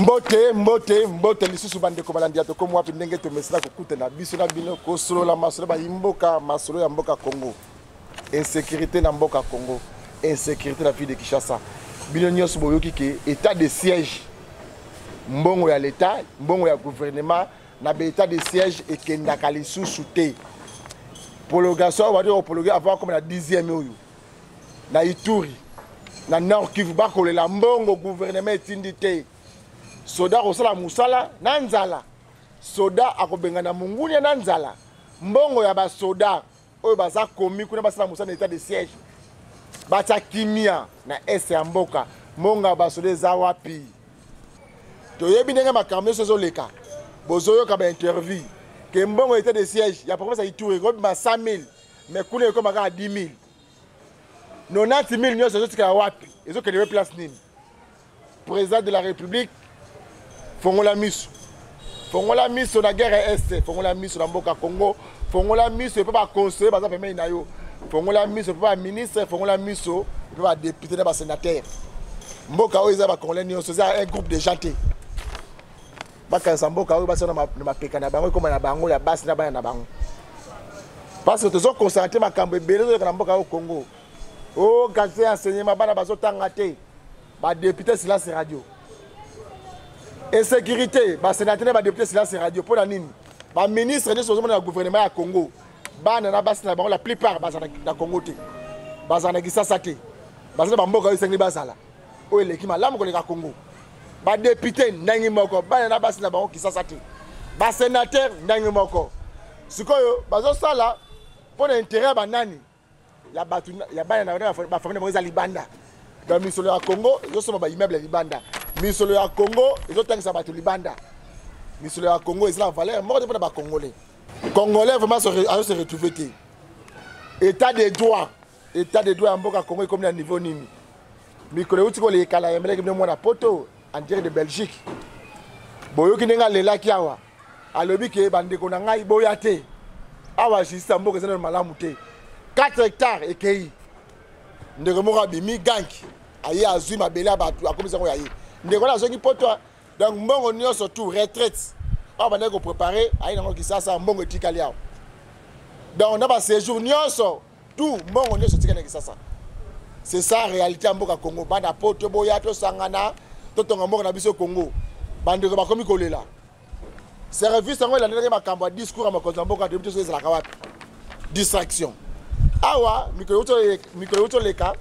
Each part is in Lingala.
Mbote, mbote, mbote lisusu bandeko balandi ya Tokomi Wapi, ndenge tomesana kokutana biso na bino kosolola masolo bayi mboka, masolo ya mboka Congo, insécurité na mboka Congo, insécurité na ville de Kinshasa. Bino nyonso boyoki ke état de siège, mbongo ya l'État, mbongo ya gouvernement na ba état de siège ekendaka lisusu te. Prolongation oyo badi koprologue avant akoma na 10e oyo na Ituri, na Nord Kivu, bakolela mbongo gouvernement etindi te. Soda akosala mosala na nzala, soda akobengana mungunia na nzala. Mbongo ya basoda oyo baza komi kuna basala mosala na état de siège, batia kimia na est ya mboka, mbongo ya basoda eza wapi? Toyebi ndenge makambo nyonso ezoleka, bozoyoka ba interview ke mbongo état de siège ya province ya Ituri ekobima 100 000, mais kuna ekoma kaka 10 000, 90 000 nyonso ezotikala wapi? Ezokende pe place nini? Président de la République, fongola miso, fongola miso na guerre ya est, fongola miso na mboka Congo, fongola miso epe baconseiller baza pembeni na yo, fongola miso epe baministre, fongola miso epe badepute na basénateur. Mboka oyo eza bacongolais nyonso, eza un groupe de gens te. Bakanisa mboka oyo basala na mapeka na bango, ekoma na bango ya basi na bana na bango, parce que tozoconcentre makambo ebele ezoleka na mboka oyo Congo. O qualité ya enseignement, bana bazotanga te, badepute silence radio. Insécurité, basénateur na badepute silence radio. Mpo na nini? Baministre nyonso ozomona na gouvernement ya Congo, bana na basi na bango la plupart bazala na Congo te, bazala na Kisasa te, baza na bamboka oyo esengeli bazala, oyo eleki malamu koleka Congo. Badepute ndenge moko, bana na basi na bango Kisasa te, basénateur ndenge moko. Sikoyo bazosala mpo na intérêt ya banani? Ya bato ya bana na bafamille na bango eza libanda. Donc misolo ya Congo ezosomba baimmeuble ya libanda, misolo ya Congo ezotangisa bato libanda, misolo ya Congo eza na valeur moko te mpona bacongolais. Congolais vraiment azo se retrouver te. État de droit, état de droit ya mboka Congo ekomi na niveau nini? Mikolo euti koleka na yembelaki bino mwana poto en direct de Belgique, boyoki ndenge alelaki awa, alobi ke bandeko na ngai boya te awa, justice ya mboka eza nano malamu te, 4 hectares ekei. Ndeko moko abimi ganki, aye azwi mabele ya bato, akomisi yango ya ye. Ndeko wana azongi poto, donc mbongo nyonso tout retraite awa bandaki koprépare, aye nango Kisasa, mbongo etikali awa. Donc na baséjour nyonso tout, mbongo nyonso etikali na Kisasa. C'est ça réalité ya mboka Congo. Bana poto boya, tosangana, totonga mboka na biso Congo. Bandeko bakomi kolela. Service yango elandelaki makambo ya discours ya mokonzi ya mboka, toyebi te soki ezalaka wapi. Distraction awa mikolo euti oleka,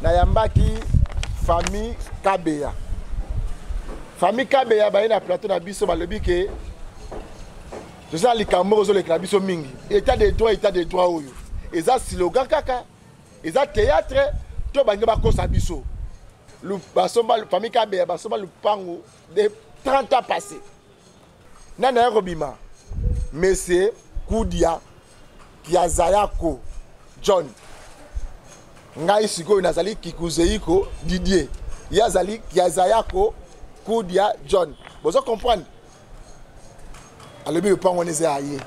nayambaki famille Kabeya. Famille Kabeya baye na plateau na biso, balobi ke toza likambo moko ezolekela biso mingi, état de droit. État de droit oyo eza slogan kaka, eza théâtre to balingi bakosa biso? Basomba, famille Kabeya basomba lupango de 30 ans passé. Nani aya kobima? Monsieur Kudia Kiazayako John. Ngai sikoyo nazali Kikuzeiko Didier, ye azali Kiazayako Kudia John. Bozo comprendre? Alobi lopango wana eza ya ye,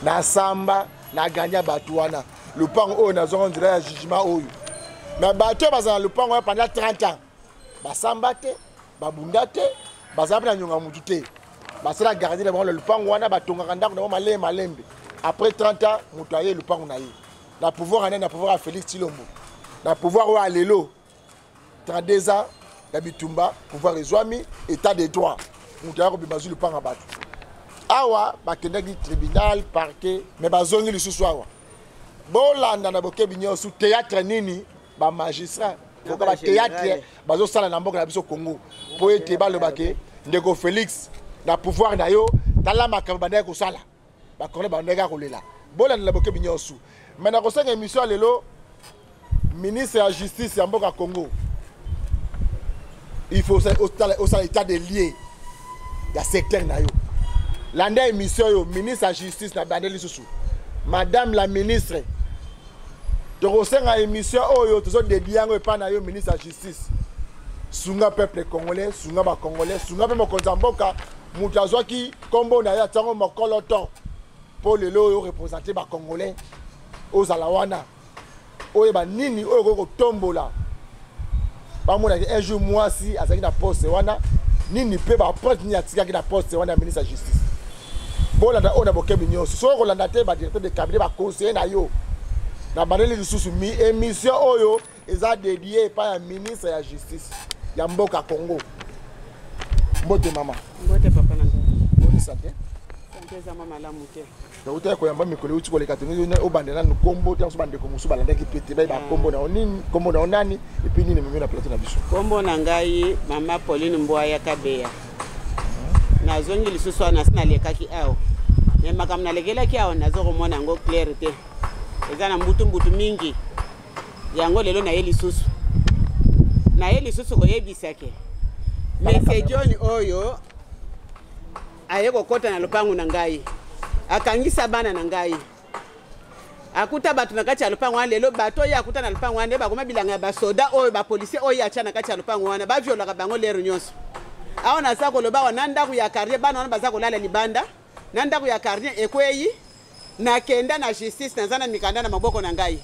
na samba na ganya bato wana, lopango oyo nazwanga nzela ya jugement oyo. Mais bato oyo bazala na lopango wana pendant 30 ans, basamba te, babunda te, bazala mpe na nyonga mutu te, basala gardien na bango na lopango wana, batongaka ndako na bango malembe malembe. Après 30 ans, moto aye lopango na ye na pouvoir ane, na pouvoir ya Félix Tshilombo, na pouvoir oyo ya lelo, 32 ans ya bitumba, pouvoir ezwami, état de droit, moto aya kobima azwi lopango ya bato. Awa bakendaki tribunal, parquet, mais bazongi lisusu awa. Bolanda na bokebi nyonso théâtre nini bamagistrat koka bathéâtre bazosala na mboka na biso Congo, mpo ete balobake ndeko Félix na pouvoir na yo, tala makambo bandaki kosala, bakone bandaki kolela. Bolanda na bokebi nyonso. Mais nakosenga émission ya lelo, ministre ya justice ya mboka Congo, il faut osala état de lieu ya secteur na yo. Landa émission oyo, ministre ya justice, na bande lisusu, madame la ministre, tokosenga émission oyo, tozodedie yango epai na yo, ministre ya justice. Sunga peuple congolais, sunga bacongolais, sunga mpe mokonzi ya mboka, moto azwaki nkombo na ye atiango mokolo to mpo lelo oyo représente bacongolais. Ozala wana, oyeba nini oyo okoki kotombola. Bamonaki un jour mwasi azalaki na poste wana nini mpe baempreinte nini atikaki na poste wana ya ministre ya justice. Bolanda oyo na bokebi nyonso. Soki okolanda te, badirecteur de cabinet, baconseiller na yo. Na bandeli lisusu mi émission oyo eza dédié epai ya ministre ya justice ya mboka Congo. Mbote mama. Mbote papa na ngai. Boni santé? Santé eza mwa malamu te. Nautaki koyamba mikolo euti koleka, tolingi obandela nanu nkombo te, mosusu bandeko mosusu balandaki mpe te, bayeba nkombo na yo nini, nkombo na yo nani, et puis nini ememi na plateau na biso. Nkombo na ngai mama Pauline Mbwaya Kabeya. Nazongi lisusu awa, nasi nalekaki awa, me makambo nalekelaki awa naza komona yango claire te, eza na mbutu-mbutu mingi. Yango lelo naye lisusu, naye lisusu koyebisa ke Monsieur John oyo aye kokɔta na lopango na ngai, akangisa bana na ngai, akuta bato na kati ya lopango wana. Lelo bato oyo akuta na lopango wana nde bakoma bilanga ya basoda oyo bapolisier oyo atya na kati ya lopango wana, baviolaka bango lere nyonso. Awa naza koloba awa, na ndako ya quartier, bana wana baza kolala libanda na ndako ya quartier ekweyi. Nakenda na justice, naza na mikanda na maboko na ngai.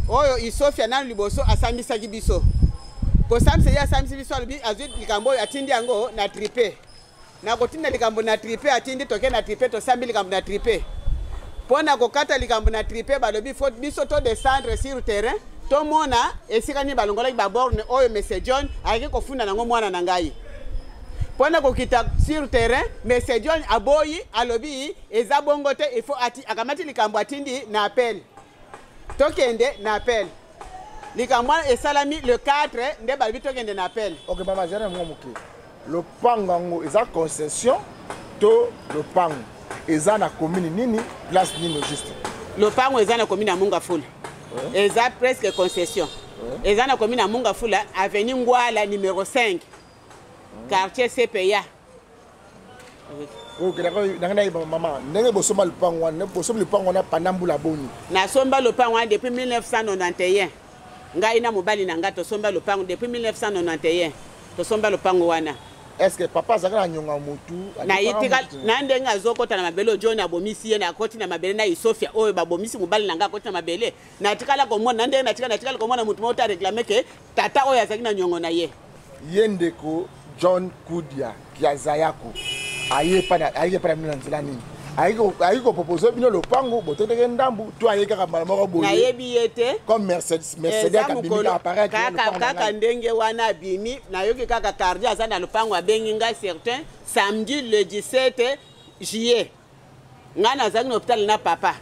Oyo Isofia nanu liboso asambisaki biso, kosambisa ye, asambisi biso, alobi azwi likambo oyo, atindi yango na tripe. Nakotinda likambo na tripe, atindi, toke na tripe, tosambi likambo na tripe. Mpo na kokata likambo na tripe, balobi faut biso to descendre sur terrain, tomona esika nini balongolaki baborne oyo Monsieur John ayaki kofunda nango mwana na ngai. Mpo na kokita sur terrain, Monsieur John aboyi, alobi eza bongo te, il faut ati, akamati likambo, atindi na appel, tokende na appel. Likambo wana esalami le 4, nde balobi tokende na appel. Ok mama, zala mwa moke. Lopango yango eza concession to lopango eza na commune nini, place nini juste? Lopango eza na commune ya Mongafula, eza presque concession. Eza na commune ya Mongafula, avenue Ngwala numéro 5, quartier CPA. Ok, nanga nayeba mama, ndenge bosomba lopango wana, bosomba lopango wana pendant mbula boni? Nasomba lopango wana depuis 1991. Ngai na mobali na ngai tosomba lopango depuis 1991, tosomba lopango wana. Est ce que papa azalaki na nyonga motu? Nayetika na ndenge azokɔta na mabele oyo John abomisi ye, nakoti na mabele na Isofia oyo babomisi mobali na ngai, akoti na mabele. Natikala komona na ndenge natikala komona motu moko te aréclamer ke tata oyo azalaki na nyongo na ye. Ye ndeko John Kudia Kiazayako aye epai na bino na nzela nini? Ayeki kopropose bino lopango, boteketeke ndambu, to aye kaka mbala moko boye? Nayebi ye te. Comme Mercedes, Mercedes abimi kaka appareil? Kaka ndenge wana abimi, nayoki kaka quartier aza na lopango, abengi ngai certain samedi le 17 juillet. Ngai nazalaki na hôpital na papa,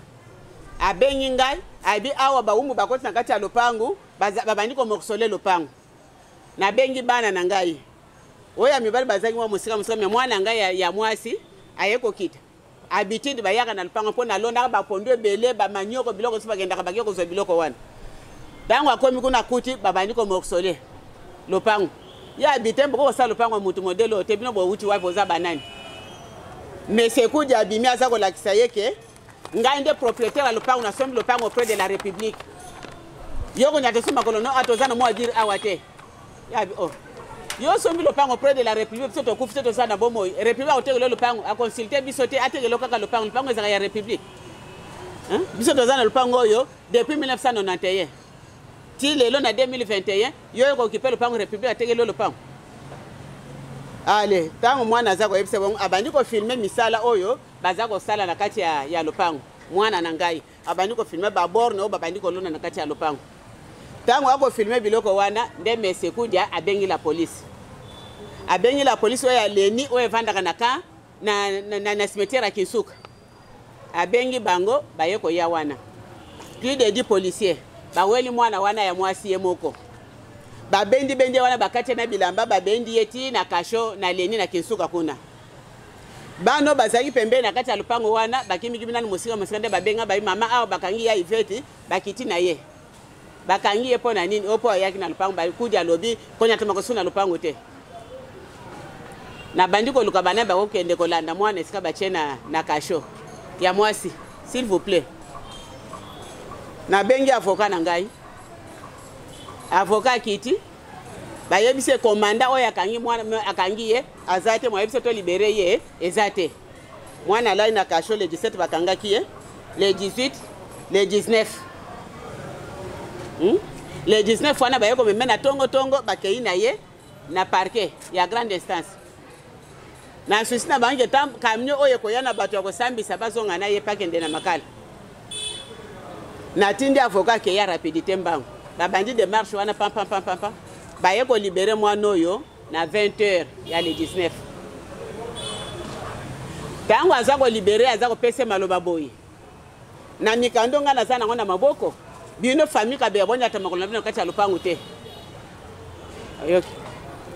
abengi ngai, ayebi awa bawumbu bakoti na kati ya lopango, babandi komorceler lopango. Nabengi bana na ngai oyo ya mibali, bazalaki mwa mosika mosika, me mwana ngai ya mwasi aye kokita. Habitude bayaka na lopango mpo nalondaka bapondu ebele, bamanioko, biloko nyonso, bakendaka bake kozwa biloko wana. Ntango akomi kuna, akuti babandi komorceler lopango. Ye habite mboko kosala lopango ya motu modele oyo te, bino bowuti wapi, oza banani? Monsieur Kudi abimi, aza kolakisa ye ke ngai nde propriétaire ya lopango, nasombi lopango auprès de la République. Yo konyata so makolo no ata oza na mwa dire awa te. Yabi oh, yo osombi lopango auprès de la République, biso tokufi te, toza na bomoi. République akotekela lopango, aconsulte biso te, atekela kaka lopango. Lopango ezalaka ya République? Biso toza na lopango oyo depuis 1991 ti lelo na 2021. Yo okokipe lopango, République atekeli yo lopango? Ale ntango mwana aza koyebisa bongo, abandi kofilmer misala oyo baza kosala na kati ya lopango. Mwana na ngai abandi kofilmer baborne oyo babandi kolona na kati ya lopango. Ntango akofilmer biloko wana, nde monsieur Kudia abengi la police, abengi la police oyo ya leni oyo evandaka na camp na cimetière ya Kinsuka. Abengi bango, baye koya wana, plus de 10 policiers. Baweli mwana wana ya mwasi ye moko, babendi-bendi ye wana, bakati na bilamba, babendi ye ti na cachot na leni na Kinsuka kuna. Bano bazalaki pembeni na kati ya lopango wana bakimiki nanu mosika mosika, nde babenga bayi mama awa bakangi ya Iveti, bakiti na ye, bakangi ye mpo na nini? Oyo mpo ayaki na lopango. Bakudi alobi konyata makosu na lopango te. Nabandi koluka bana bakokende kolanda mwana esika batie na cachot ya mwasi. S'il vous plaît, nabengi avocat na ngai. Avocat akiti, bayebisi ye commandant oyo akangi mwana, akangi ye aza te, moyebisi to libérer ye eza te. Mwana alali na cachot. Le 17 bakangaki ye, le 18, le 19. Le 19 wana baye komeme na tongo tongo, bakei na ye na parquet ya grande instance na susi na bango ke camion oyo ekoya na bato ya kosambisa bazonga na ye mpe akende na Makala. Natindi avocat akeya rapidité mbango, babandi démarche wana pampampampampa, baye kolibérer mwana oyo na 20 heures ya le 19. Ntango aza kolibérer, aza kopesa maloba boye: "Na mikando ngai naza nango na maboko, bino famille Kabeya bonyata makolo na bino na kati ya lopango te. Oyoki,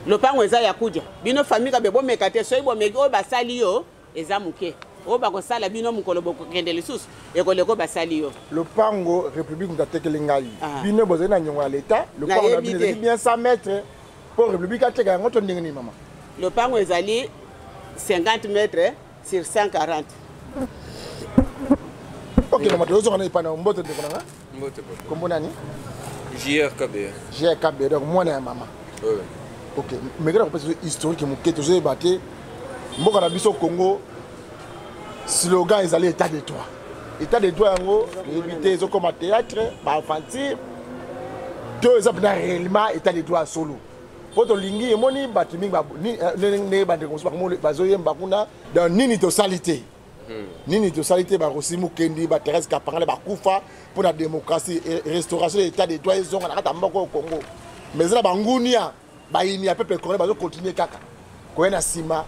lopango eza ya kudia. Bino famille Kabeya bomeka te. Soki bomeki, oyo basali yo eza moke, oyo bakosala bino mokolo bokokende lisusu ekoleka oyo basali yo." Lopango, République moto atekeli ngai. Bino bozali na niongo ya leta. Lopango na bino ezali bien 100 mètre mpo République ateka yango to ndenge nini, mama? Lopango ezali 50 mètres sur 140. Ok, mama, tozonga na epai na mbote, ndeko na nga. Mbote. Kombo nani? JR Kabeya. JR Kabeya, donc mwana ya mama. Oui. Ok, mekela kopesa biso historique moke. Tozoyeba te, mboka na biso Congo, slogan ezali état de droit. État de droit yango, toyebi te, ezokoma théâtre, baaventure to eza mpenza réellement état de droit ya solo? Mpo tolingi emoni bato mingi ndenge bandeko mosusu bazoyemba kuna. Donc nini tosali te, nini tosali te? Barosi Mukendi, bathérèse Kapangala bakufa mpo na démocratie, restauration de état de droit ezonga na kati ya mboka oyo Congo. Mais eza na bangunia, bayini ya peuple congolais, bazocontinuer kaka koya na nsima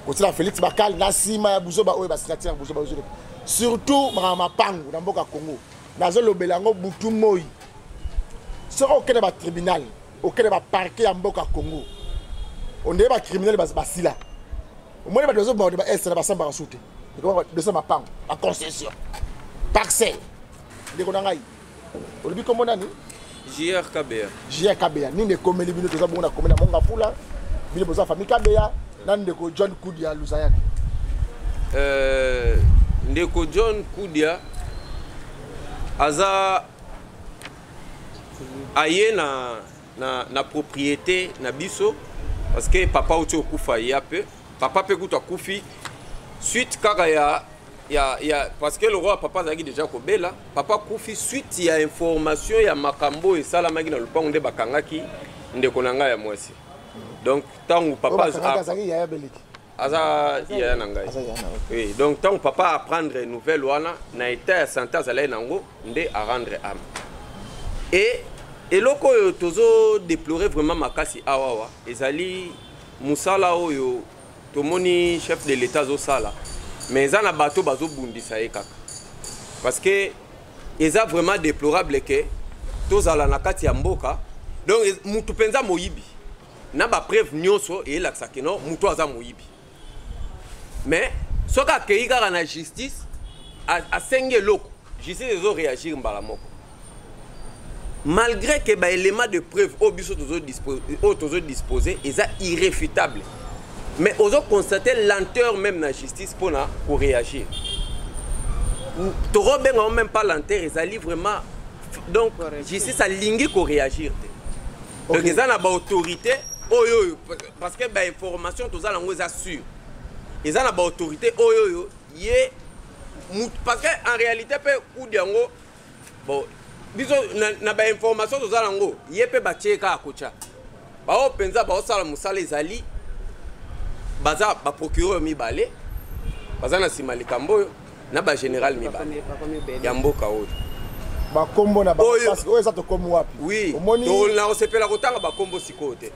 kotiela Félix bakale na nsima ya buzoba oyo, basignature ya buzoba oyo. Surtout makambo mapangu na mboka Congo, nazolobela yango butu moi. Soki okende batribunal, okende baparquet ya mboka Congo, ondeye bacriminel basila. Omoni bato bazobima baeste na basambaka su te, dosa mapango, baconcession, parcelle. Ndeko na ngai, olobi kombo nani? JR Kabeya. JR Kabeya, nini ekomeli bino? Toza bongo na komeli na Mongafula. Bino boza famille Kabeya na ndeko John Kudia Luzayaki. Ndeko John Kudia aza aye na propriété na biso parce que papa auti okufa ya mpe papa mpe kutu akufi suite kaka ya parce que le roi papa azalaki déjà kobela. Papa akufi suite ya information ya makambo oyo esalamaki na lopango nde bakangaki ndeko na ngai ya mwasi. Donc ntango papa azalaki yaya beleki? Aza yaya na ngai, oui. Donc ntango papa apprendre nouvelle wana, na état ya santé azalaki nango, nde arendre âme. Et eloko oyo tozodéplorer vraiment makasi awawa ezali mosala oyo tomoni chef de l'État azosala, mais eza na bato bazobundisa ye kaka, parce que eza vraiment déplorable ke tozala na kati ya mboka, donc mutu mpenza moyibi na bapreuve nyonso eyelakisaka no mutu aza moyibi, mais soki akei kaka na justice, asengi eloko, justice ezoréagir mbala moko, malgré que baélément de preuve oyo biso oyo tozodispose eza irréfutable. Mais ozoconstate lenteur même na justice mpona koréagir. Tokobenga ngo même pas lenteur, ezali vraiment, donc justice alingi koréagir te. Donc eza na baautorité oyo oyo, parce que bainformation toza nango eza sûr, eza na baautorité oyo oyo ye, parce que en réalité mpe kudi yango, bon, biso na bainformation toza nango, ye mpe batie kaka kotya bao mpenza baosala mosala. Ezali baza baprocureur mibale baza na nsima likambo oyo na bagénéral mibale ya mboka oyo. Bakombo na oyo eza, tokomi wapi? Oui, na kosepela kotanga bakombo sikoyo te,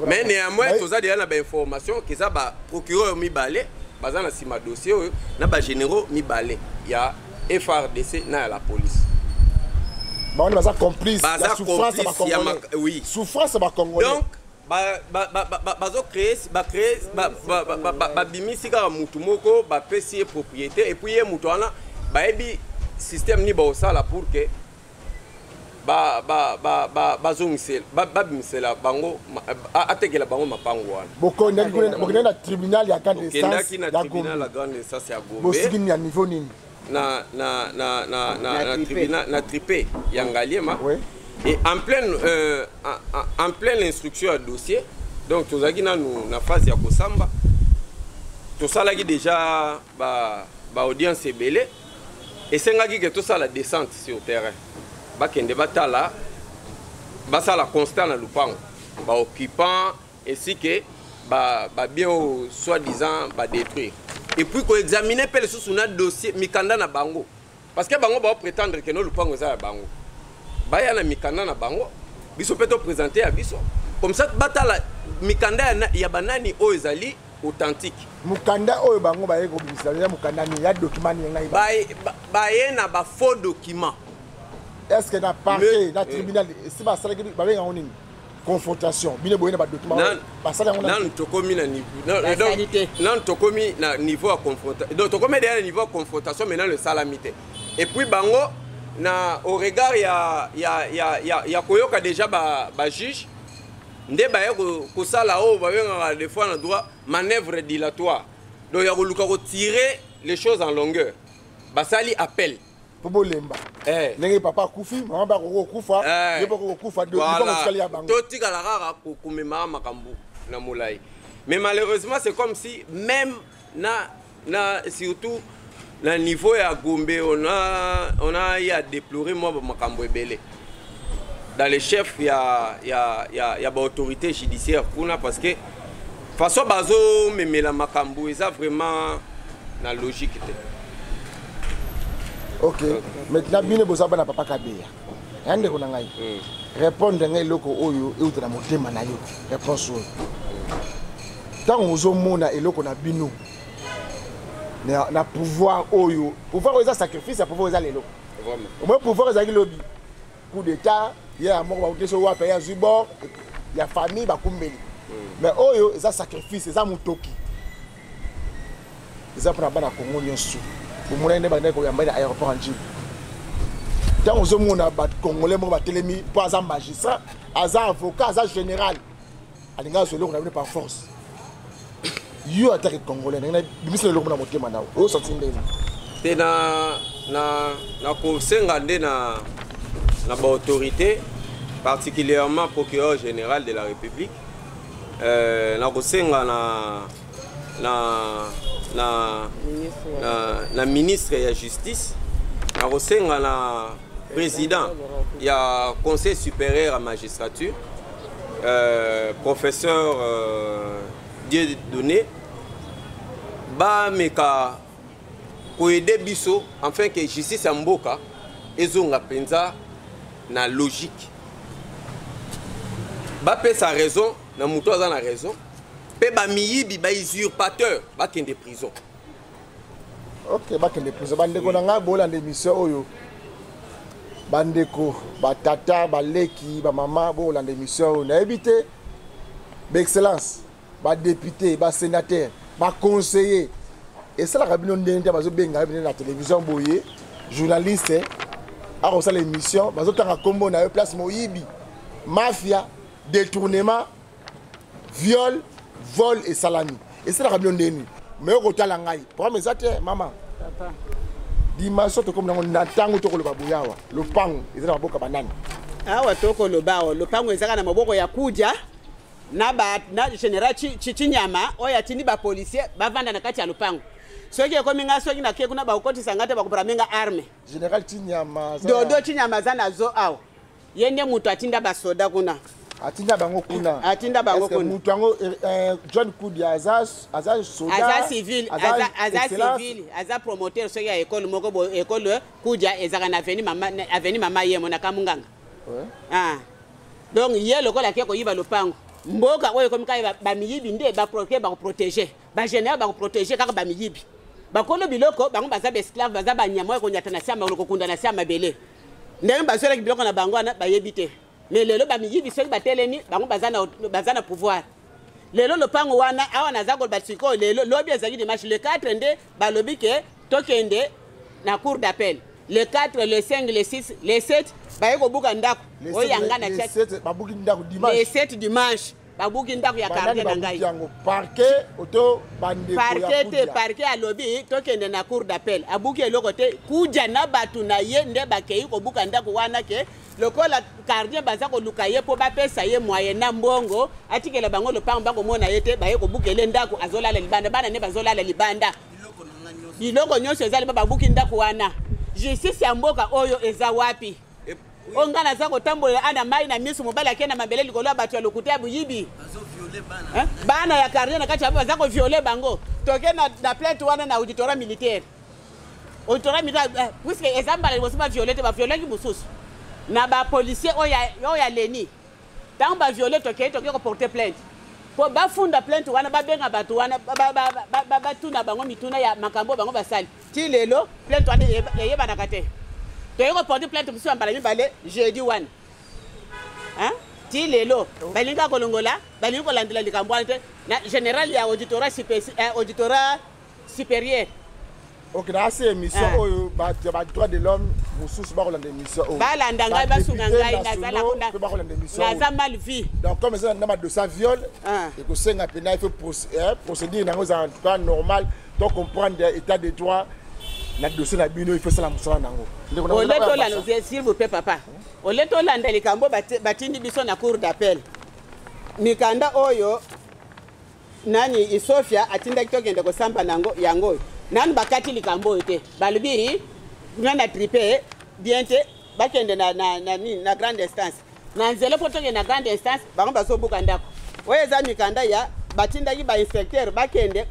mais néanmoins toza deja na bainformation ke eza baprocureur mibale baza na nsima dossier oyo na bagénéraux mibale ya FARDC na ya la police. Bango baza complice ya souffrance ya bacongolais. Oui. Souffrance ya bacongolais. Donc bazocréer, bacréer, babimisi kaka mutu moko, bapesi ye propriété, et puis ye mutu wana bayebi système nini baosala pour que bazongisela, babimisela bango, atekela bango mapango wana. Bokendaki na tribunal ya grande instance? Na tribunal ya grande instance ya Gombe. Bosiki ya niveau nini? Na tribunal na tripe ya Ngaliema. Et en pleine instruction ya dossier, donc tozalaki nanu na phase ya kosamba, tosalaki déjà baaudience ba ebele. Esengaki ke tosala descente sur terrain, bakende batala. Basala constat na lupango, baoccupant ainsi que babien oyo soi-disant badétruire, et puis koexamine mpe lisusu na dossier mikanda na bango, parce que bango baoprétendre ke no lupango eza ya bango. Baya na mikanda na bango, biso mpe toprésente ya biso, comme ça batala mikanda ya banani oyo ezali authentique. Mokanda oyo bango baye kobimisa ya mokanda nini, ya document nini ngai? Baye na bafaux document. Est ce que na parquet, na tribunal, esi basalaki, babenga yango nini, confrontation, bino boye na badocument, basali yango? Nanu tokomi na nanu tokomi na niveau ya confrontation, donc tokomi déjà na niveau ya confrontation. Maintenant esalami te. Et puis bango na au regard ya koyoka déjà bajuge nde baye kosala oyo babengaka des fois na droit manœuvre dilatoire, donc ya koluka kotirer les choses en longueur. Basali appel. Mpo bolemba ndenge papa akufi, mama bakoki kokufa, ye bakoki kokufa, etikali ya bango. Totikala kaka komemaka makambo na molai. Mais malheureusement, c'est comme si même na surtout na niveau ya Gombe, on a eu à déplorer mwa bamakambo ebele dans les chefs ya baautorité judiciaire kuna, parce que façon bazomemela makambo eza vraiment na logique te. Ok, maintenant bino boza bana papa Kabeya ya ndeko na ngai, répondre ngai eloko oyo euta na motema na yo. Réponse oyo, ntango ozomona eloko na bino na pouvoir oyo, pouvoir oyo eza sacrifice ya pouvoir eza lelo. Omoi pouvoir ezalaki lobi coup d'état, ye ya moko bakuti so wapi, ye azwi bord ya famille bakumbeli. Mais oyo eza sacrifice, eza motoki, eza mpona bana Kongo nyonso. Bomonaki nde bandaki koyamba na aéroport ya Ndjili. Ntango ozomona bacongolais moko batelemi mpo aza magistrat, aza avocat, aza général, alingi azwa eloko na bino par force, yo atake congolais, ndenge bimisa eloko na motema na yo, osanti ndenge? Te, na kosenga nde na baautorité, particulièrement procureur général de la République, na kosenga na ministre ya Justice, na kosenga na président ya Conseil supérieur ya magistrature, professeur Dieudonné, bameka koaider biso afin que justice ya mboka ezonga mpenza na logique, bapesa raison na moto aza na raison, mpe bamiyibi, bausurpateur bakende prison. Ok, bakende prison. Bandeko na ngai, bolanda émission oyo, bandeko, batata, baleki, bamama, bolanda émission oyo. Nayebi te, baexcellence, badéputé, basénateur, baconseiller, esalaka bino ndenge te bazobenga bino na télévision boye, journaliste akosala émission, bazotanga nkombo na yo, place moyibi, mafia, détournement, viol, vol esalami, esalaka bino ndeni? Me okotala ngai, problème eza te, mama. Dimension tokomi nango na ntango tokoloba boye awa, lopango eza na maboka banani? Awa tokoloba awa, lopango ezaka na maboko ya Kudia na général Chinyama oyo atindi bapolicier bavanda na kati ya lopango. Soki ekomi nga, soki nakie kuna, bakokotisa nga te, bakopera nga arme. Général Chinyama? Dodo Chinyama aza na zo awa, ye nde moto atinda basoda kuna. Atinda bango kuna? Atinda bango kuna. Moto yango, John Kudia, aza soda? Aza civil, aza civil, aza promoteur soki ya ekole moko bo, ekole Kudia ezalaka na avenue Mama Yemo na Kamunganga. Ah. Donc ye lokola ake koyiba lopango, mboka oyo ekomi kaka bamiyibi nde baprocureur bakoprotéger, bagénéral bakoprotéger kaka bamiyibi. Bakolo biloko bango baza baesclave, baza banyama oyo konyata na se ya makolo, kokunda na se ya mabele. Ndenge bazwelaki biloko na bango wana, bayebi te. Mais lelo bamiyibi soki batelemi, bango baza na pouvoir. Lelo lopango wana awa naza koloba sikoyo, lelo lobi ezalaki dimanche le 4, nde balobi ke tokende na cour d'appel le 4, le 5, le 6, le 7 baye kobuka ndako oyo yanga na Babuki ndako dimanche? Le 7 dimanche babuki ndako ya quartier na ngai. Parquet oto bandeko? Parquet te. Parquet alobi tokende na cour d'appel. Abuki eloko te. Kudia na bato na ye nde bakei kobuka ndako wana, ke lokola gardien baza koluka ye mpo bapesa ye moyen na mbongo atikela bango lopango, bakomona ye te. Baye kobukele ndako, azolala libanda, bana nde bazolala libanda, biloko nyonso eza liba, babuki ndako wana. Justice ya mboka oyo eza wapi? Oyo ngai naza kotambolela ana mai na miso, mobali ake na mabele likolo ya bato ya lokuta ya boyibi. Bana ya quartier na kati ya baza koviole bango. Toke na plainte wana na auditorat militaire. Auditorat militaire, puisque eza mbala liboso baviole te, baviolaki mosusu na bapolicier oyo ya leni. Ntango baviole, tokei, toke koporte plainte po bafunda plainte wana, babenga bato wana, batuna bango mituna ya makambo bango basali. Ti lelo plainte wana eyebanaka te. Toyei koporte plainte mosusu ya mbala mibale jeudi wana. Ti lelo balingi kaka kolongola, balingi kolandela likambo wana te. Na général ya auditorat supérieur. Ok, na ase émission oyo, bato ya badroit de l'homme mosusu bakolanda émission oyo. Balanda ngai, basunga ngai, nazala kuna. Mpe bakolanda émission oyo. Naza mal vie. Donc comme eza na badossier viol, ekosenga mpena il faut procédure nango ezala en tout cas normal to comprendre état de droit na dossier na bino, il faut esala mosala nango. Ndeko na ole tolanda, s'il vous plaît papa, ole tolanda likambo batindi biso na cour d'appel, mikanda oyo nani Isofia atindaki tokende kosamba nango yango oyo. Nanu bakati likambo oyo te. Balobi nga na tripe bien te, bakende na nini, na grande instance. Na nzela mpo tokende na grande instance, bango bazobuka ndako. Oyo eza mikanda ya batindaki bainspecteur bakende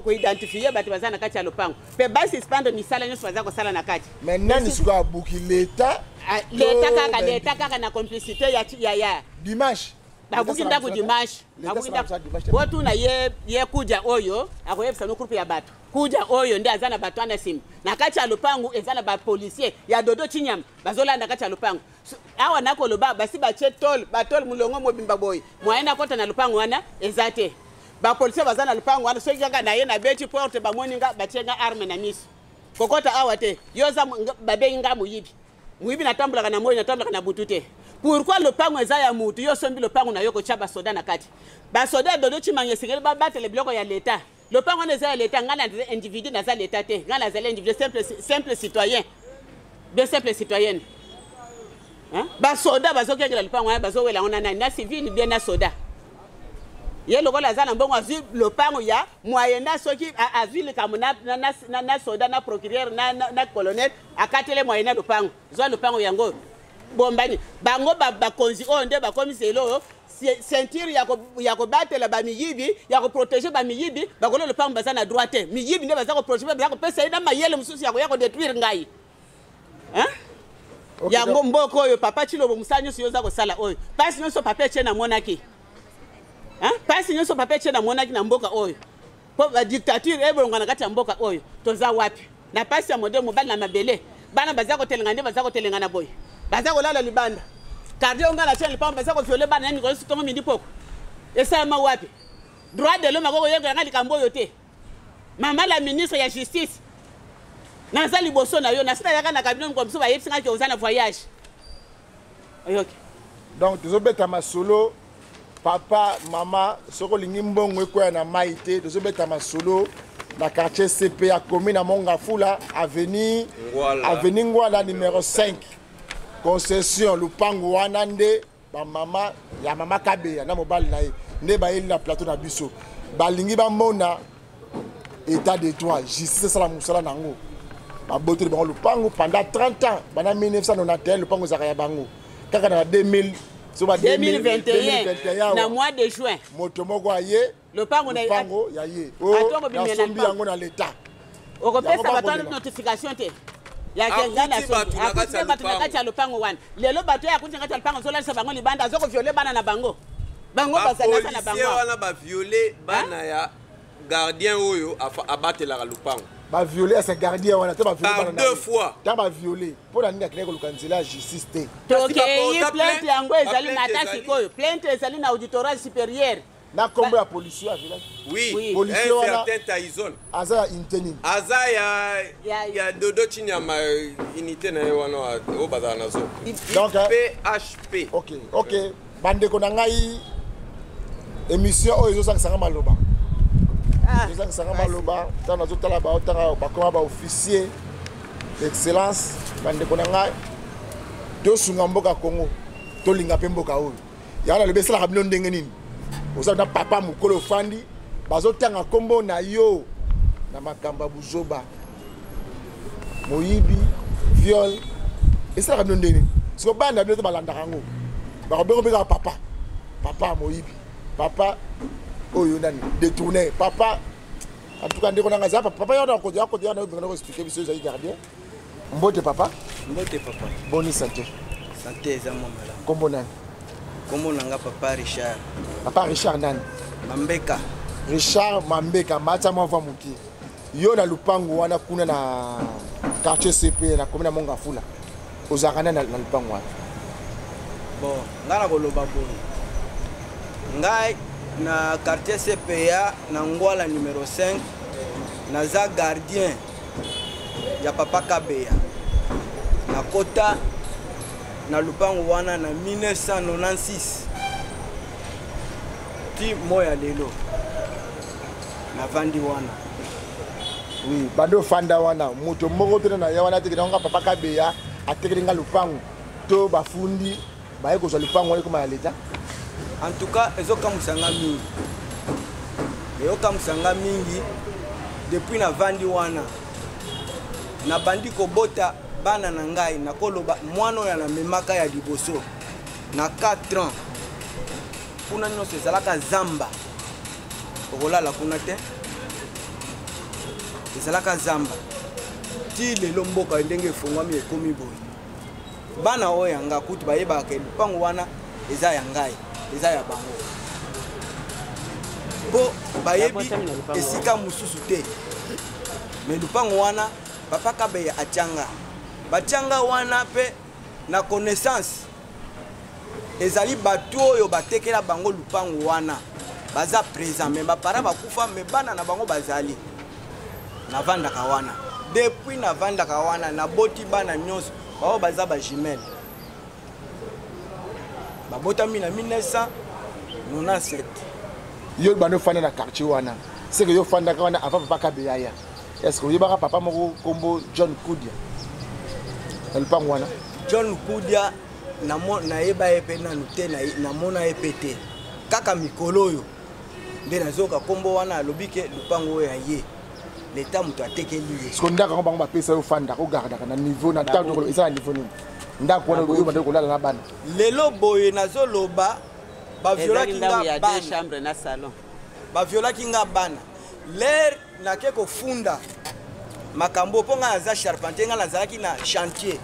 koidentifie bato baza na kati ya lopango mpe basuspendre misala nyonso baza kosala na kati. Mais nani sikoyo abuki? Leta? Ah, leta kaka, leta kaka na complicité ya Dimanche. Babuki ndako dimanche. Babuki ndako. Botuna ye, ye kuja oyo akoyebisa no groupe ya bato. Kuja oyo nde aza na bato wana nsima na kati ya lopango. Eza na bapolicier ya Dodo Chinyama bazolanda kati ya lopango. Awa nakoloba, basi batie tôle, batôle molongo mobimba boye. Moyen nakota na lopango wana eza te. Bapolicier baza na lopango wana. Soki kaka na ye nabeti porte, bamoni nga, batie nga arme na miso: kokota awa te, yo oza babengi nga moyibi. Moyibi, natambolaka na moi, natambolaka na butu te. Pourquoi lopango eza ya mutu, yo osombi lopango na yo, kotya basoda na kati? Basoda ya Dodo Chimanga esengeli babatela biloko ya leta. Lopango wana eza ya leta. Ngai na individu naza leta te. Ngai nazali individu simple, simple citoyen, bien simple citoyenne. Hein? Basoda bazokengela lopango wana, bazowela yango na nani? Na civile bien na soda. Ye lokola aza na mbongo, azwi lopango ya moyena. Soki azwi likambo na soda, na procureur, na colonel, akatele moyena lopango: zwa lopango yango, bombani bango. Bakonzi oyo nde bakomi zelo oyo ceinture ya kobatela bamiyibi, ya koprotéger bamiyibi. Bakolo lopango baza na droit te. Miyibi nde baza koprotéger, baza kopesa ye na mayele mosusu ya koya kodétruire ngai. Hein? Yango mboka oyo, papa Chilobo, mosala nyonso yo oza kosala oyo, mpasi nyonso papa Etie namonaki, Hein? Mpasi nyonso papa Etie namonaki na mboka oyo mpo badictature ebonga na kati ya mboka oyo, toza wapi na mpasi ya modele? Mobali na mabele, bana baza kotelenga nde baza kotelenga na boye, baza kolala libanda. Quartier oyo ngai na tia lipango, baza koviole bana na mikolo nyonso, ntongo, midi, poko. Esalama wapi? Droit de l'homme akokoyekola ngai likambo oyo te. Mama la ministre ya justice, naza liboso na yo. Nasi nayaka na cabinet mokolo mosusu, bayebisi ngai ke oza na voyage. Oyoki? Donc tozobeta masolo, papa, mama, soki olingi mbongo ekwea na mai te. Tozobeta masolo na quartier CP ya commune ya Mont-Ngafula, avenue Ngwala. Avenue Ngwala numéro 5, concession. Lupango wana nde bamama ya mama Kabeya na mobali na ye nde bayeli na plateau na biso. Balingi bamona état de droit, justice esala mosala nango. Baboteli bango lupango pendant 30 ans, banda 1991. Lupango ezalaka ya bango kaka na 2000, so ba 2021 na mois de juin. Moto moko aye lopango na lupango ya ye. Atongo bimela nasombi lupango. Yango na leta. Okopesa Yango bato wana bakolela. notification te ya ke ngai Akuti bato na kati ya akuti bato na lopango. Kati ya lopango wana. Lelo bato oyo akuti na kati ya lopango, azolalisa bango libanda, azokoviole bana na bango. Bango bazalaka na bango Bapolicier wana baviole bana ya gardien oyo abatelaka lopango. Baviole asa gardien wana te, baviole Par bana na deux ye. fois. Ntango baviole, mpo na nini akendaki koluka nzela ya justice te? Tokei baporta plainte plainte, yango ezali na baplainte ata ezali. sikoyo plainte ezali na auditorat supérieur. Na nkombo ya policier aviolaki? Oui, Oui. Policier un wana- certain Tyson. Aza ya unité nini? Aza ya ya Dodo Chinyama, unité na ye wana oyo bazala na zo Donc, PHP. Ok, bandeko na ngai, émission oyo ezozangisanga maloba. Ah, Ezozangisanga maloba ntango nazotala baotanga bakoma baofficier d'excellence. Bandeko na ngai, tosunga mboka Congo, tolinga mpe mboka oyo. Yango nalobi, esalaka bino ndenge nini? Oza na papa mokolo, ofandi, bazotanga nkombo na yo na makambo ya buzoba, moyibi, viol. Esalaka bino ndenge nini? Siko bana na bino te balandaka yango, bakobengo mpe kaka papa, papa ya moyibi, papa oyo nani détourné, papa. En tout cas, ndeko nanga aza papa, papa yana kodia kodia na obenga ko biso ezali gardien. Mbote papa. Mbote papa. Boni santé? Santé eza mwa malamu. Kombo nani? Kombo na nga papa Richard. Papa Richard nani? Mambeka. Richard Mambeka, matsa mwa va moke. Yo na lupango wana kuna na quartier CP na commune ya Mongafula, ozalaka nani na lupango wana? Bon, ngai na koloba boye, ngai na quartier CPA na Ngwala numéro 5, naza gardien ya papa Kabeya. Nakota na lupango wana na 1996 ti moya lelo navandi wana. Oui, bando ofanda wana, moto moko te na ye wana atekeli nga papa Kabeya atekeli nga lupango to bafundi baye kozwa lupango wana ekoma ya leta. En tout cas, ezokamwisa nga mingi, ezokamwisa nga mingi. Depuis navandi wana, nabandi kobota bana na ngai. Nakoloba mwana oyo namemaka ya liboso na 4 ans, kuna nyonso ezalaka zamba, okolala kuna te, ezalaka zamba. Ti lelo mboka ndenge efongwami ekomi boye, bana oyo ya nga kutu bayebaka ke lupango wana eza ya ngai, eza ya bango, mpo bayebi esika mosusu te. Me lupango wana papa Kabeya atianga, batianga wana mpe na connaissance ezali bato oyo batekela bango lupango wana baza présent, me bapara bakufa, me bana na bango bazali. Navandaka wana depuis, navandaka wana, naboti bana nyonso bao baza bajumelle, babotami na 1997. Yo bando ofanda na quartier wana, seke yo ofandaka wana avant papa Kabeya ya. Est ce que oyebaka papa moko kombo John Kudia na lupango wana? John Kudia, nayeba ye mpe nanu te, namona ye mpe te. Kaka mikolo oyo nde nazoyoka nkombo wana, alobi ke lupango oyo ya ye, leta moto atekeli ye. Siko ndako yango bango bapesa yo, ofandaka, ogardaka na niveau na ntango eza na niveau nini ndako wana oyo bandaki kolala na bana? Lelo boye nazoloba, baviolaki nga bana, chambre na salon. Baviolaki nga bana. Lere nake kofunda makambo, mpo ngai naza charpentier, ngai nazalaki na chantier.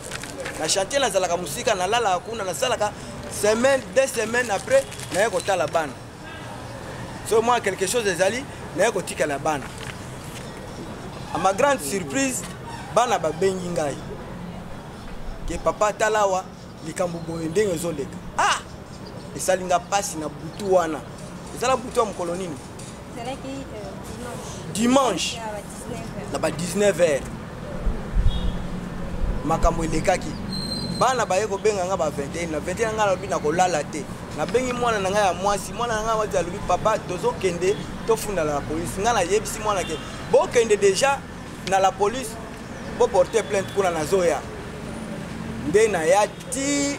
Na chantier nazalaka mosika, nalalaka kuna, nasalaka semaine, 2 semaines, après naye kotala bana. So mwa quelque chose ezali, naye kotikala bana. À ma grande surprise, bana babengi ngai ke papa, tala awa likambo boye ndenge ezoleka. Ah, esali nga mpasi na butu wana. Ezala butu ya mokolo nini? Dimanche na ba 19 heures. Makambo elekaki, bana baye kobenga nga ba 21. Na 21 nga nalobi na kolala te. Nabengi mwana na ngai ya mwasi. Mwana na ngai mwasi alobi: "Papa, tozokende tofunda na la police." Ngai nayebisi mwana ke bokende déjà na la police, boporte plainte kuna, nazoya. Nde naya ti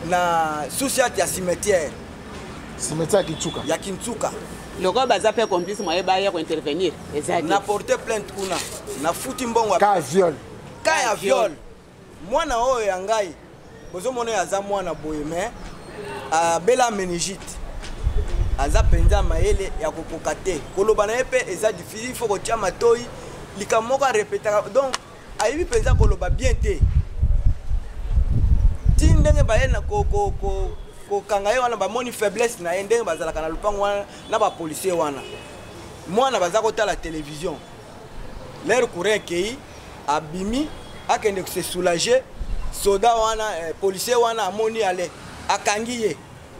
na sous-ciat ya cimetière. Cimetière ya Kintsuka? Ya Kintsuka. Lokola baza mpe complice, moye baya kointervenir eza te. Na porte plainte kuna, nafuti mbongo. Ka viol? Ka ya viol. Mwana oyo ya ngai bozomona oyo aza mwana boye, mais abela méningite, aza mpenza mayele ya kokoka te koloba na ye mpe eza difficile, faut kotia matoi. Likambo moko arepetaka, donc ayebi mpenza koloba bien te. Ti ndenge baye na kokanga ye wana, bamoni faiblesse na ye, ndenge bazalaka na lupango wana na bapolicier wana. Mwana baza kotala télévision, l'air courant ekei, abimi akende se soulager. Soda wana, policier wana amoni, ale akangi ye,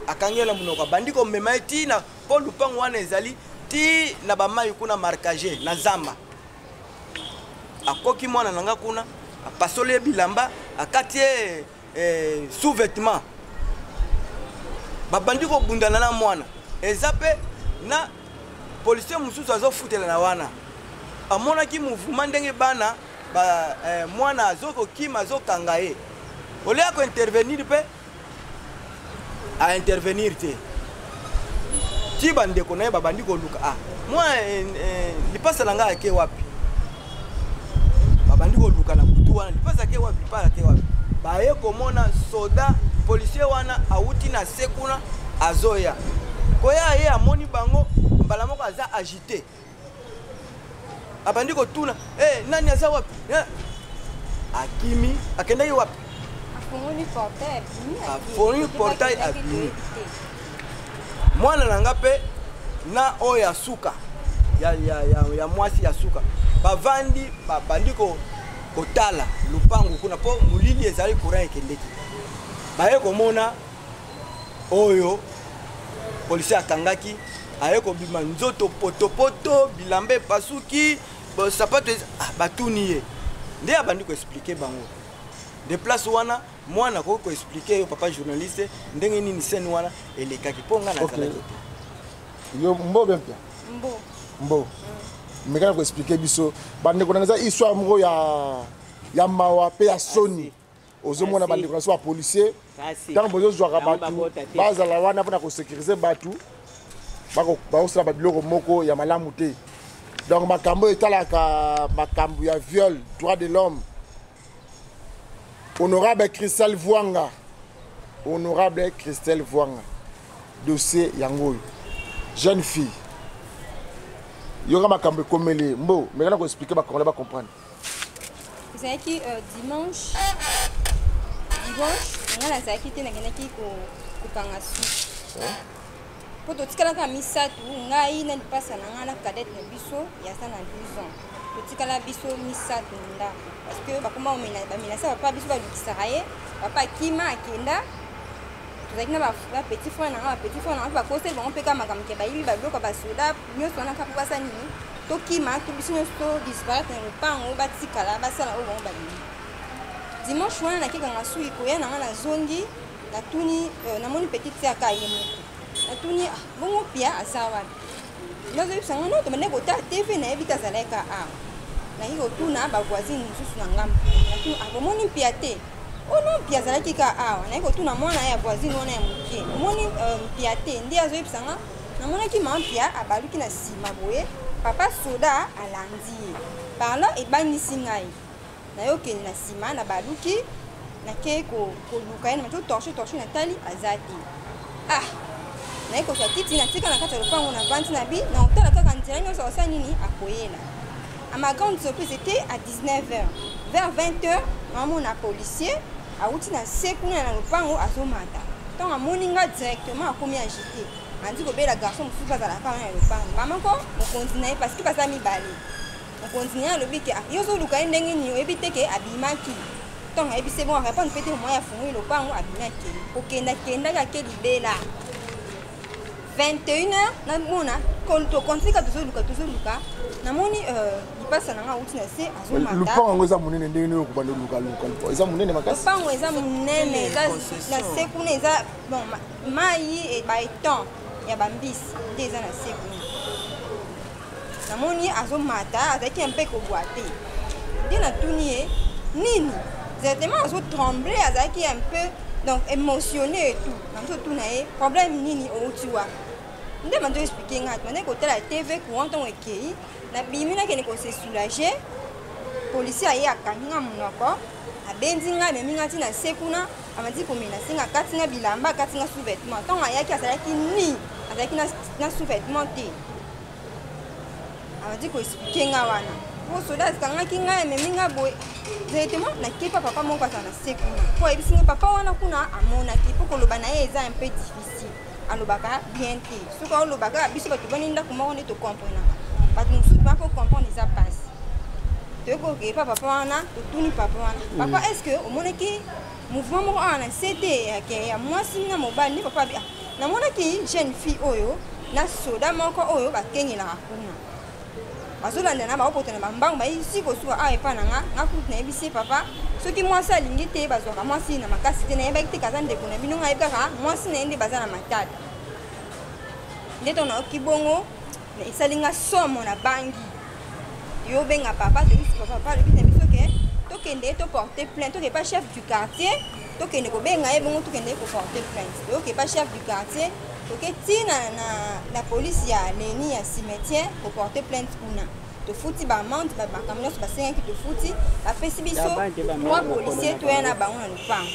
akangi ye na monoko, abandi komema ye ntina mpo lupango wana ezali ti na bamai kuna, marécage na zamba. Akoki mwana na nga kuna, apasoli ye bilamba, akati ye sous vêtement, babandi kobundana na mwana. Eza mpe na policier mosusu azofutela na wana, amonaki mouvement ndenge bana ba, mwana azokokima, azokanga ye, olia kointervenir mpe aintervenir te. Ti bandeko na ye babandi koluka: "Ah, mwa lipasa na ngai ake wapi?" Babandi koluka na butu wana: "Lipasa ake wapi? Lipasa ake wapi?" Baye komona soda policier wana awuti na se kuna azoya koya, ye amoni bango mbala moko aza agité, abandi kotuna: hey, nani aza wapi eh? Akimi, akendaki wapi? Afungoli portail, abimi. Afungoli portail, abimi. Mwana na nga mpe na oyo ya suka ya mwasi ya suka bavandi, babandi kotala lupangu kuna mpo molili ezali, courant ekendeki. Baye komona oyo policier akangaki aye kobima, nzoto potopoto, bilamba epasuki, sapato. Ah, batuni ye nde abandi koexpliquer bango de place wana. Mwana akoki koexpliquer yo, papa journaliste, ndenge nini scène wana elekaki, mpo nga nazalaki te. Yo mbo bien pia? Mbo. Mbo mekana koexpliquer biso, bandeko na eza histoire moko ya mawa mpe ya soni. Ozomona bandeko na biso bapolicier, ntango bozozwaka bato bazala wana mpona kosécuriser bato, bakosala babiloko moko ya malamu te. Donc makambo oyo etalaka makambo ya viol, droit de l'homme, honorable Christelle Vuanga, honorable Christelle Vuanga, dossier yango oyo, jeune fille, yoka makambo ekomeli mbo, mekana koexpliquer, bacongolais bacomprendre. Ezalaki dimanche. Dimanche ngai nazalaki te, nakendaki kokanga suki mpo totikalaka misato, ngai na lipasa na ngai na cadette na biso yaza na 12 ans. Totikala biso misato na ndako parce que bakoma bamenacer papa biso, balukisaka ye, papa akima, akenda. Tozalaki na bapetit frère na nga. Bapetit frère na nga mpe bakoseli bango mpe kaka makambo ke bayibi babiloko ya basoda nyonso wana, kaka mpo basala nini? Tokima to biso nyonso todisparaître na lopango, batikala basala oyo bango balingi. Dimanche wana nakekanga suki, koya na nga, nazongi, natuni, namoni petite sœur ka ye moko. Natuni: ah, bongo Pia aza wapi? Nazoyebisa nga: no, tobandaki kotala TV, nayebi te, azalaki ka awa. Naki kotuna bavoisine mosusu na ngambo, natuni: ah, bomoni Mpia te? O non, Mpia azalaki ka awa. Naki kotuna mwana ya voisine wana ya moke: omoni Mpia te? Nde azoyebisa nga: namonaki mama Mpia abaluki na nsima boye, papa soda alandi ye par là. Ebangisi ngai, nayokende na nsima, na baluki, nake koluka ye na mato torche torche, natali, aza te. Ah, naye kozwa kiti, natika na kati ya lopango, navandi na bi na kotala kaka nzela nyonso akosala nini, akoyela. À ma grande surprise, c'était à 19 h, vers 20 h, namona policier awuti na se kuna na lopango, azomata. Ntango amoni nga, directement akomi agité, andi kobela garçon mosusu azalaka wana ya lopango, bamoko mokonzi na ye, parce que baza mibale. Mokonzi na ye alobi ke: yo ozoluka ye ndenge nini? Oyebi te ke abimaki? Ntango ayebi se bon, arépondre mpe te. Moya afungoli lopango, abimi, akende. Kokenda kendaki, ake libela. 21 heures, namona tokontinue kaka, tozoluka, tozoluka, namoni lipasa na nga awuti na se, azomata. Lupango yango eza monene ndenge nini okobanda olukaluka? Eza monene makasi? Lopango eza monene, eza na se kuna, eza bon mai, baétang ya bambisi nde eza na se kuna. Namoni azomata, azalaki mpe kobwa te. Nde natuni ye nini, directement azotremble, azalaki un peu donc émotionné et tout. Nazotuna ye: problème nini? Outi wapi? Nde bando expliquer ngai: tobandaki kotala TV, courant ntango ekei, nabimi, nakende kose soulager, policier aye, akangi nga monoko, abendi ngai, amemi ngai ntina se kuna, abandi komenacer nga, akati nga bilamba, akati nga sous vêtement. Ntango ayaki, azalaki ni azalaki na sous vêtement te. Abandi koexpliquer nga wana po soda akangaki ngai, amemi nga boye. Directement nakepa papa moko azala na se kuna, po ayebisi nga papa wana kuna amonaki, mpo koloba na ye eza un peu difficile, alobaka bien te. Soki alobaka, biso bato bani ndako moko nde tocomprenaka, bato mosusu ba po comprendre eza mpasi. Toyoki epa papa wana, totuni papa wana: papa, est ce que omonaki mouvement moko awa na se te ya mwasi na mobali? Nde papa abi: namonaki jeune fille oyo na soda moko oyo bakengelaka kuna, bazolanda na bakokota na bambangu, bayisi kosuka awa epa na nga. Nga kutu nayebisi ye: papa, soki mwasi alingi te, bazwaka mwasi na makasi te. Nayebaki te kaza ndeko na bino, ngai kaka mwasi na ye nde baza na matata. Nde ntango nayoki bongo, esali nga somo na bangi. Yobenga papa, toyebisi papa. Papa alobi na biso ke tokende toporte plainte, tokende pa chef du quartier, tokende kobenga ye bongo, tokende koporte plainte. Toyoke pa chef du quartier, toke ntina na police ya Leni ya cimetière koporte plainte kuna. Tofuti baamende, makambo nyonso basengaki tofuti. Bapesi biso trois policier, toya na bango na lopango.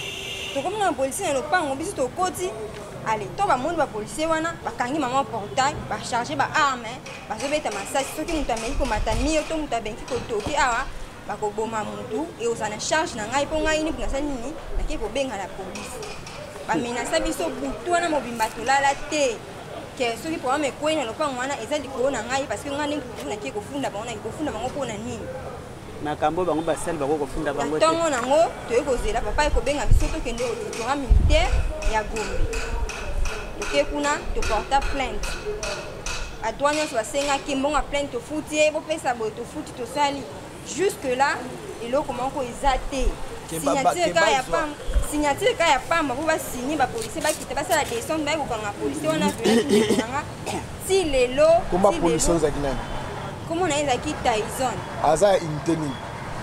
Tokomi na bapolisier na lopango, biso tokoti. Ale to bamoni bapolisier wana bakangi mama portail, bacharge baarme, bazobeta masasi. Soki moto ameki komata mio to moto abengi kotoki awa, bakoboma motu. Ekozala na charge na ngai, mpo ngai nini nasali nini? Nake kobenga la polise. Bamenasa biso butu wana mobimba, tolala te, ke soki problème ekwei na lopango wana, eza likolo na ngai, parce que ngai nde motu nake kofunda bango. Nake kofunda bango mpo na nini? Makambo bango basali, bako kofunda bango te. Ntongo nango toye kozela papa ekobenga biso, tokende auditorat militaire ya Gombe. Toke kuna, toporta plainte, badroit nyonso basengaki, mbongo ya plainte tofuti ye, bopesa boye, tofuti, tosali. Jusque là eloko moko eza te. Signature kaka ya pamba, signature kaka ya pamba, mpo basigne, bapolisier bakita, basala descente, baye kokanga policier wana violaki nanga ti lelo. Komba policier ozalaki nani? Kombo na ye ezalaki Tyson. Aza ya unité nini?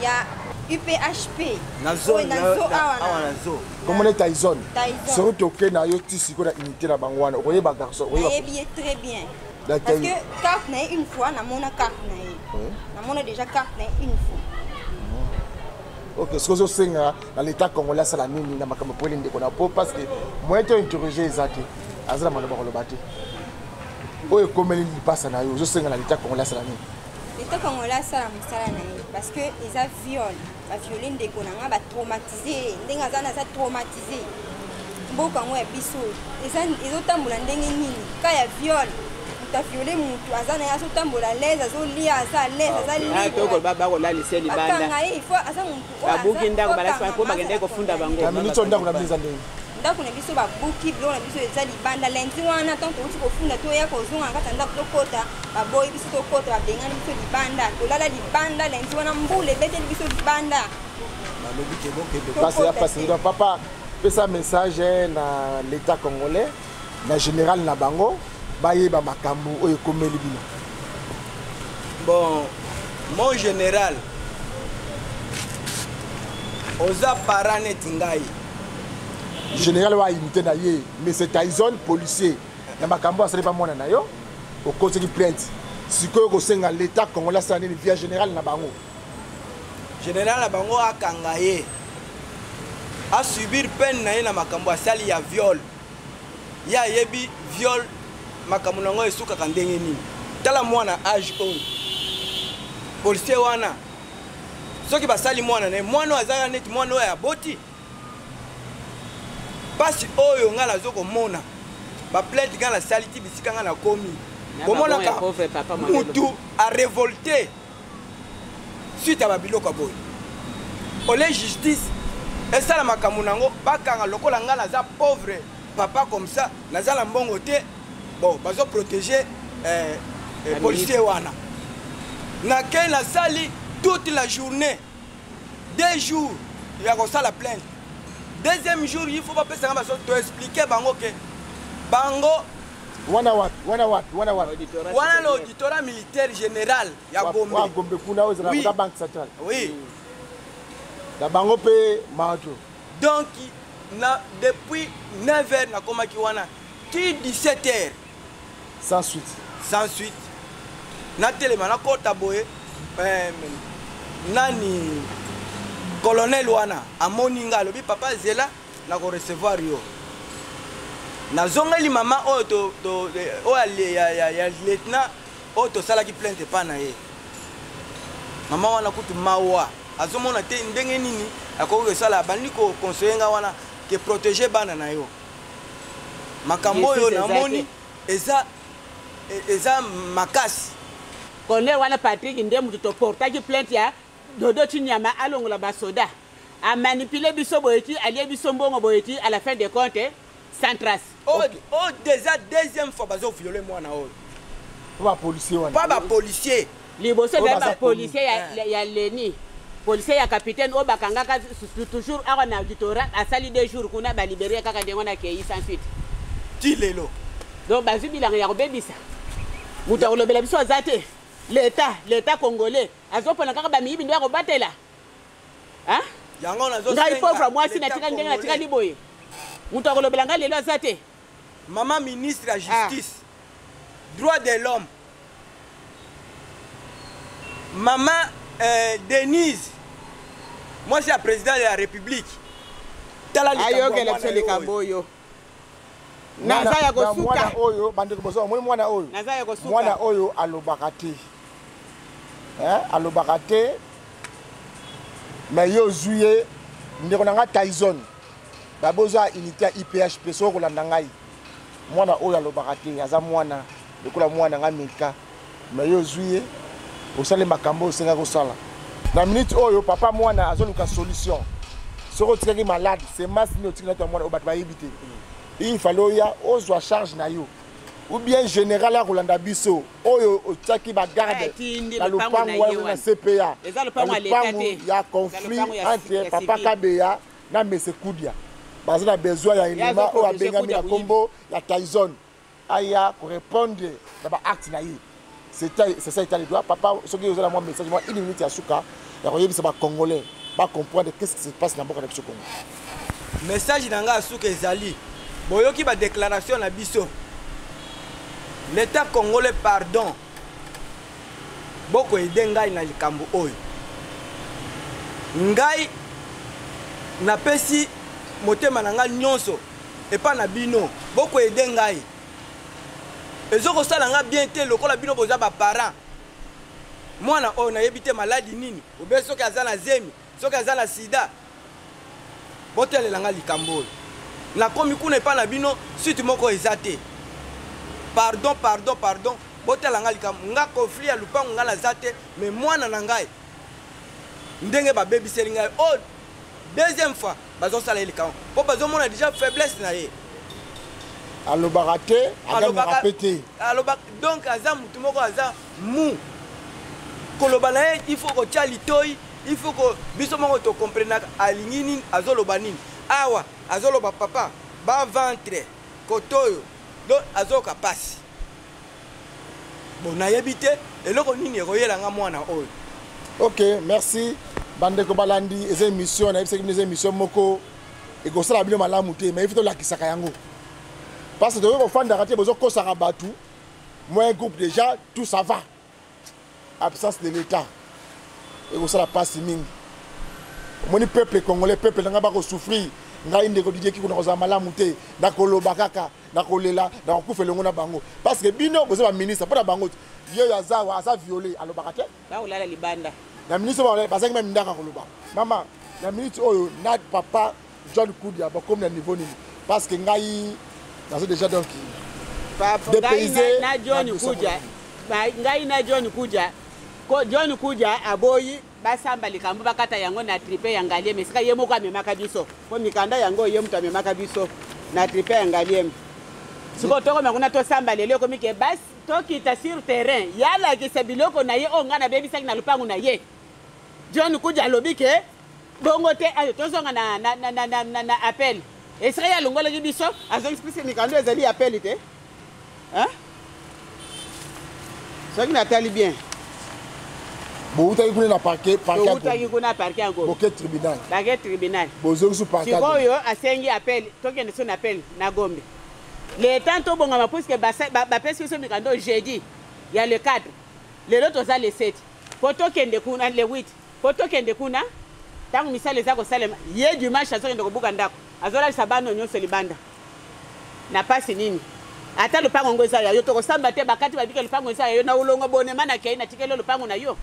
Ya UPHP. Na zo awa, na zo. Kombo na Tyson. Soki toke na yo ti sikoyo na unité na bango wana, okoyeba garçon? Nayebi ye très bien, parce que carte na ye, une fois namona carte na ye, namona déjà carte na ye une fois. Ok, soki ozosenga na l'état congolais asala nini na makambo poeli ndeko na po? Parce que moyen to interroger eza te, aza na maloba koloba te. Oyo ekomeli lipasa na yo, ozosenga na l'état congolais asala nini? L'état congolais asala mosala na ye, parce que eza viol. Baviole ndeko na nga, batraumatise ye ndenge aza na, aza traumatise. Mboka yango ya biso ezotambola ndenge nini? Ka ya viol, moto aviole motu, aza na ye, azotambola l'aise, azolia, aza l'aise, aza libre. Bakolalisa libanda. Bakanga ye, il faut aza motu. Babuki ndako, balasi po bakendaki kofunda bango. Na minute oyo, ndako na bino eza ndenge? Ndako na biso babuki, biloko na biso eza libanda. Lundi wana, ntango touti kofunda, toya kozonga na kati ya ndako, tokota, baboyi biso tokota, babengani biso libanda, tolala libanda. Lundi wana mbula ebeteli biso libanda. Balobi ke bokende. Pasi ya pasi. Donc papa, pesa message na l'état congolais, na général na bango, bayeba makambo oyo ekomeli bino. Bon, mon général, oza parent neti ngai. Général wa unité na ye, mais Tyson policier, na makambo asali pa mwana na yo, okotaki plainte. Sikoyo kosenga l'état congolais asala nini via général na bango? Général na bango akanga ye, asubir peine na ye na makambo asali ya viol. Ye ayebi viol, makambo nango esukaka ndenge nini. Tala mwana age oyo, policier wana, soki basali mwana na ye, mwana oyo azalaka neti mwana oyo aboti. Mpasi oyo ngai nazo komona, baplainte ngai nasali ti bisika ngai nakomi komonaka mutu arevolte suite ya babiloko ya boye. Ole justice esala makambo nango, bakanga. Lokola ngai naza pauvre papa comme ça, naza na mbongo te, bon, bazoprotege policier wana. Nakei, nasali toute la journée, 2 jours ya kosala plainte. Deuxième jour, il faut bapesanga baso, toexplike bango ke bango Wana wapi? Wana wapi? Wana wapi? Wana na auditorat militaire général ya Gombe. Wa Gombe kuna, oyo ezalaka na banque centrale. Oui. Na bango mpe mato. Donc na depuis 9 heures nakomaki wana ti 17 heures. Sans suite. Sans suite. Natelema, nakota boye, nani, colonel wana amoni nga, alobi: "Papa, zela, nakorecevoir yo." Nazongeli mama oyo to, to, oyo ya lieutenant oyo tosalaki plainte epa na ye. Mama wana kutu mawa, azomona te ndenge nini akoki kosala. Abandi koconseille nga wana ke protéger bana na yo. Makambo oyo namoni eza makasi. Colonel wana Patrik nde motu toportaki plainte ya Dodo Chinyama. Alongola basoda, amanipule biso boye ti alie biso mbongo boye ti à la fin de compte, sans trace. Oyo déjà deuxième fois bazoviole mwana oyo. Po bapolisier wana. Pa bapolisier. Liboso ezali bapolisier ya leni, policier ya capitaine oyo bakangaka toujours awa na auditorat. Asali 2 jours kuna, balibere kaka ndenge wana, akei sans suite. Ti lelo. Donc bazwi bilanga ya kobebisa. Moto akolobela biso aza te. L'état congolais azopona kaka bamiyibi nde ya kobatela. Yango. Ngai pauvre mwasi, natikali ndenge natikali boye, moto akolobela ngai lelo aza te. Mama ministre ya justice, droit de l'homme. Mama Denise, mwasi ya président ya République, tala likambo ya Ayokela mwana biso yo likambo oyo. oyo. Naza ya kosuka. Mwana oyo, bandeko, bozo omoni mwana oyo. Naza ya kosuka. Mwana oyo alobaka te. Hein? Alobaka te. Mais yo ozwi ye, ndeko na nga Tyson. Babozwa unité ya IPHP soko kolanda ngai. Mwana oyo alobaka te, aza mwana lokola mwana nga Milka. Mais yo ozwi ye, osali makambo oyo osengaki kosala. Na minute oyo papa mwana azoluka solution. Soki otikaki malade, semence nini otiki na to mwana oyo bato bayebi te. Il fallait oya ozwa charge na yo. Ou bien général akolanda biso oyo otiaki ba garde Atindi na lopango na lopango ye wana na wana. CPA. Eza lopango Na ya leta lopango te. ya Eza conflit lopango ya entre ya papa civil. Kabeya na Mese Kudia. Baza na besoin ya élément azo oyo protéger abengami Kudia na kombo ya Tyson. Aya korépondre na ba acte na ye. C'est ça état de droit. Papa, soki oza na mwa message, mwa une minute ya suka ya koyebisa ba Congolais ba comprendre qu'est-ce qui se passe na mboka na biso Congo. Message na nga ya suka ezali, boyoki ba déclaration na biso. L'État congolais, pardon, bokoyede ngai na likambo oyo. Ngai napesi motema na ngai nyonso epa na bino, bokoyede ngai. Ezokosala nga bien te lokola bino boza ba parents. Mwana oyo nayebi te maladi nini, obe soki aza na zemi, soki aza na sida. Botelela nga likambo oyo. Nakomi kuna epa na bino, suite moko eza te. Pardon, pardon, pardon, botela nga likambo. Nga conflit ya lupango nga naza te, mais mwana na ngai ndenge babebiseli ngai. Oh, deuxième fois bazosala ye likambo mpo bazomona déjà faiblesse na ye. Alobaka te, agangaka pe te. Alobaka, donc aza mutu moko aza mu. Koloba na ye, il faut kotia litoi, il faut ko biso moko to comprenaka alingi nini, azoloba nini. Awa azoloba papa ba ventre kotoyo, donc azoyoka pasi. Bon, nayebi te eloko nini ekoyela nga mwana oyo. Ok, merci. Bandeko balandi, eza émission, nayebisaki bino eza émission moko ekosala bino malamu te, mais il faut tolakisaka yango. Parce que tokoki kofandaka te, bozokosaka bato, moi un groupe déjà, tout ça va. Absence de l'État ekosala pasi mingi. Omoni peuple congolais, peuple nanga bakosouffrir. Ngai ndeko Didier Kiku nakozala malamu te, nakoloba kaka, nakolela, nakokufa elongo na bango. Parce que bino boza ba ministre mpo na bango te. Ye oyo aza awa, aza violé, alobaka te. Bakolala libanda. Na ministre oyo bazalaki meme ndako akoloba. Mama, na minute oyo na papa John Kudia bakomi na niveau nini? Parce que ngai nazo déjà donc Papa, dépaysé ngai na John na Kudia. Ba, ngai na John Kudia. Ko John Kudia aboyi basamba likambo bakata yango na tripe ya Ngaliema, esika ye moko amemaka biso. Po mikanda yango ye moto amemaka biso na tripe ya Ngaliema. Sikoyo tokoma kuna tosamba lelo ekomi ke basi tokita sur terrain, yalakisa biloko na ye oyo ngai nabebisaki na lopango na ye. John Kudia alobi ke bongo te, ayo tozonga na appel. Esika ye alongolaki biso, azongisi biso mikanda ezali appel te. Hein? Soki natali bien. Bowutaki kuna na parquet, parquet ya Towutaki Gombe. kuna parquet ya Gombe. Boke tribunal. Parquet tribunal. Bozongisi parquet ya Gombe. Sikoyo asengi appel, tokende so na appel na Gombe. Le temps tobongama puisque bapesi biso mikanda jeudi ya le 4. Lelo toza le 7. Po tokende kuna le 8. Po tokende kuna tango misala eza kosalema, ye dimanche azokende kobuka ndako. Azolalisa bana nyonso libanda. Na pasi nini? Ata lopango ngo eza ya yo, tokosamba te, bakati babike lopango eza ya yo, na olongo bonema na kei na tikeli lopango na yo.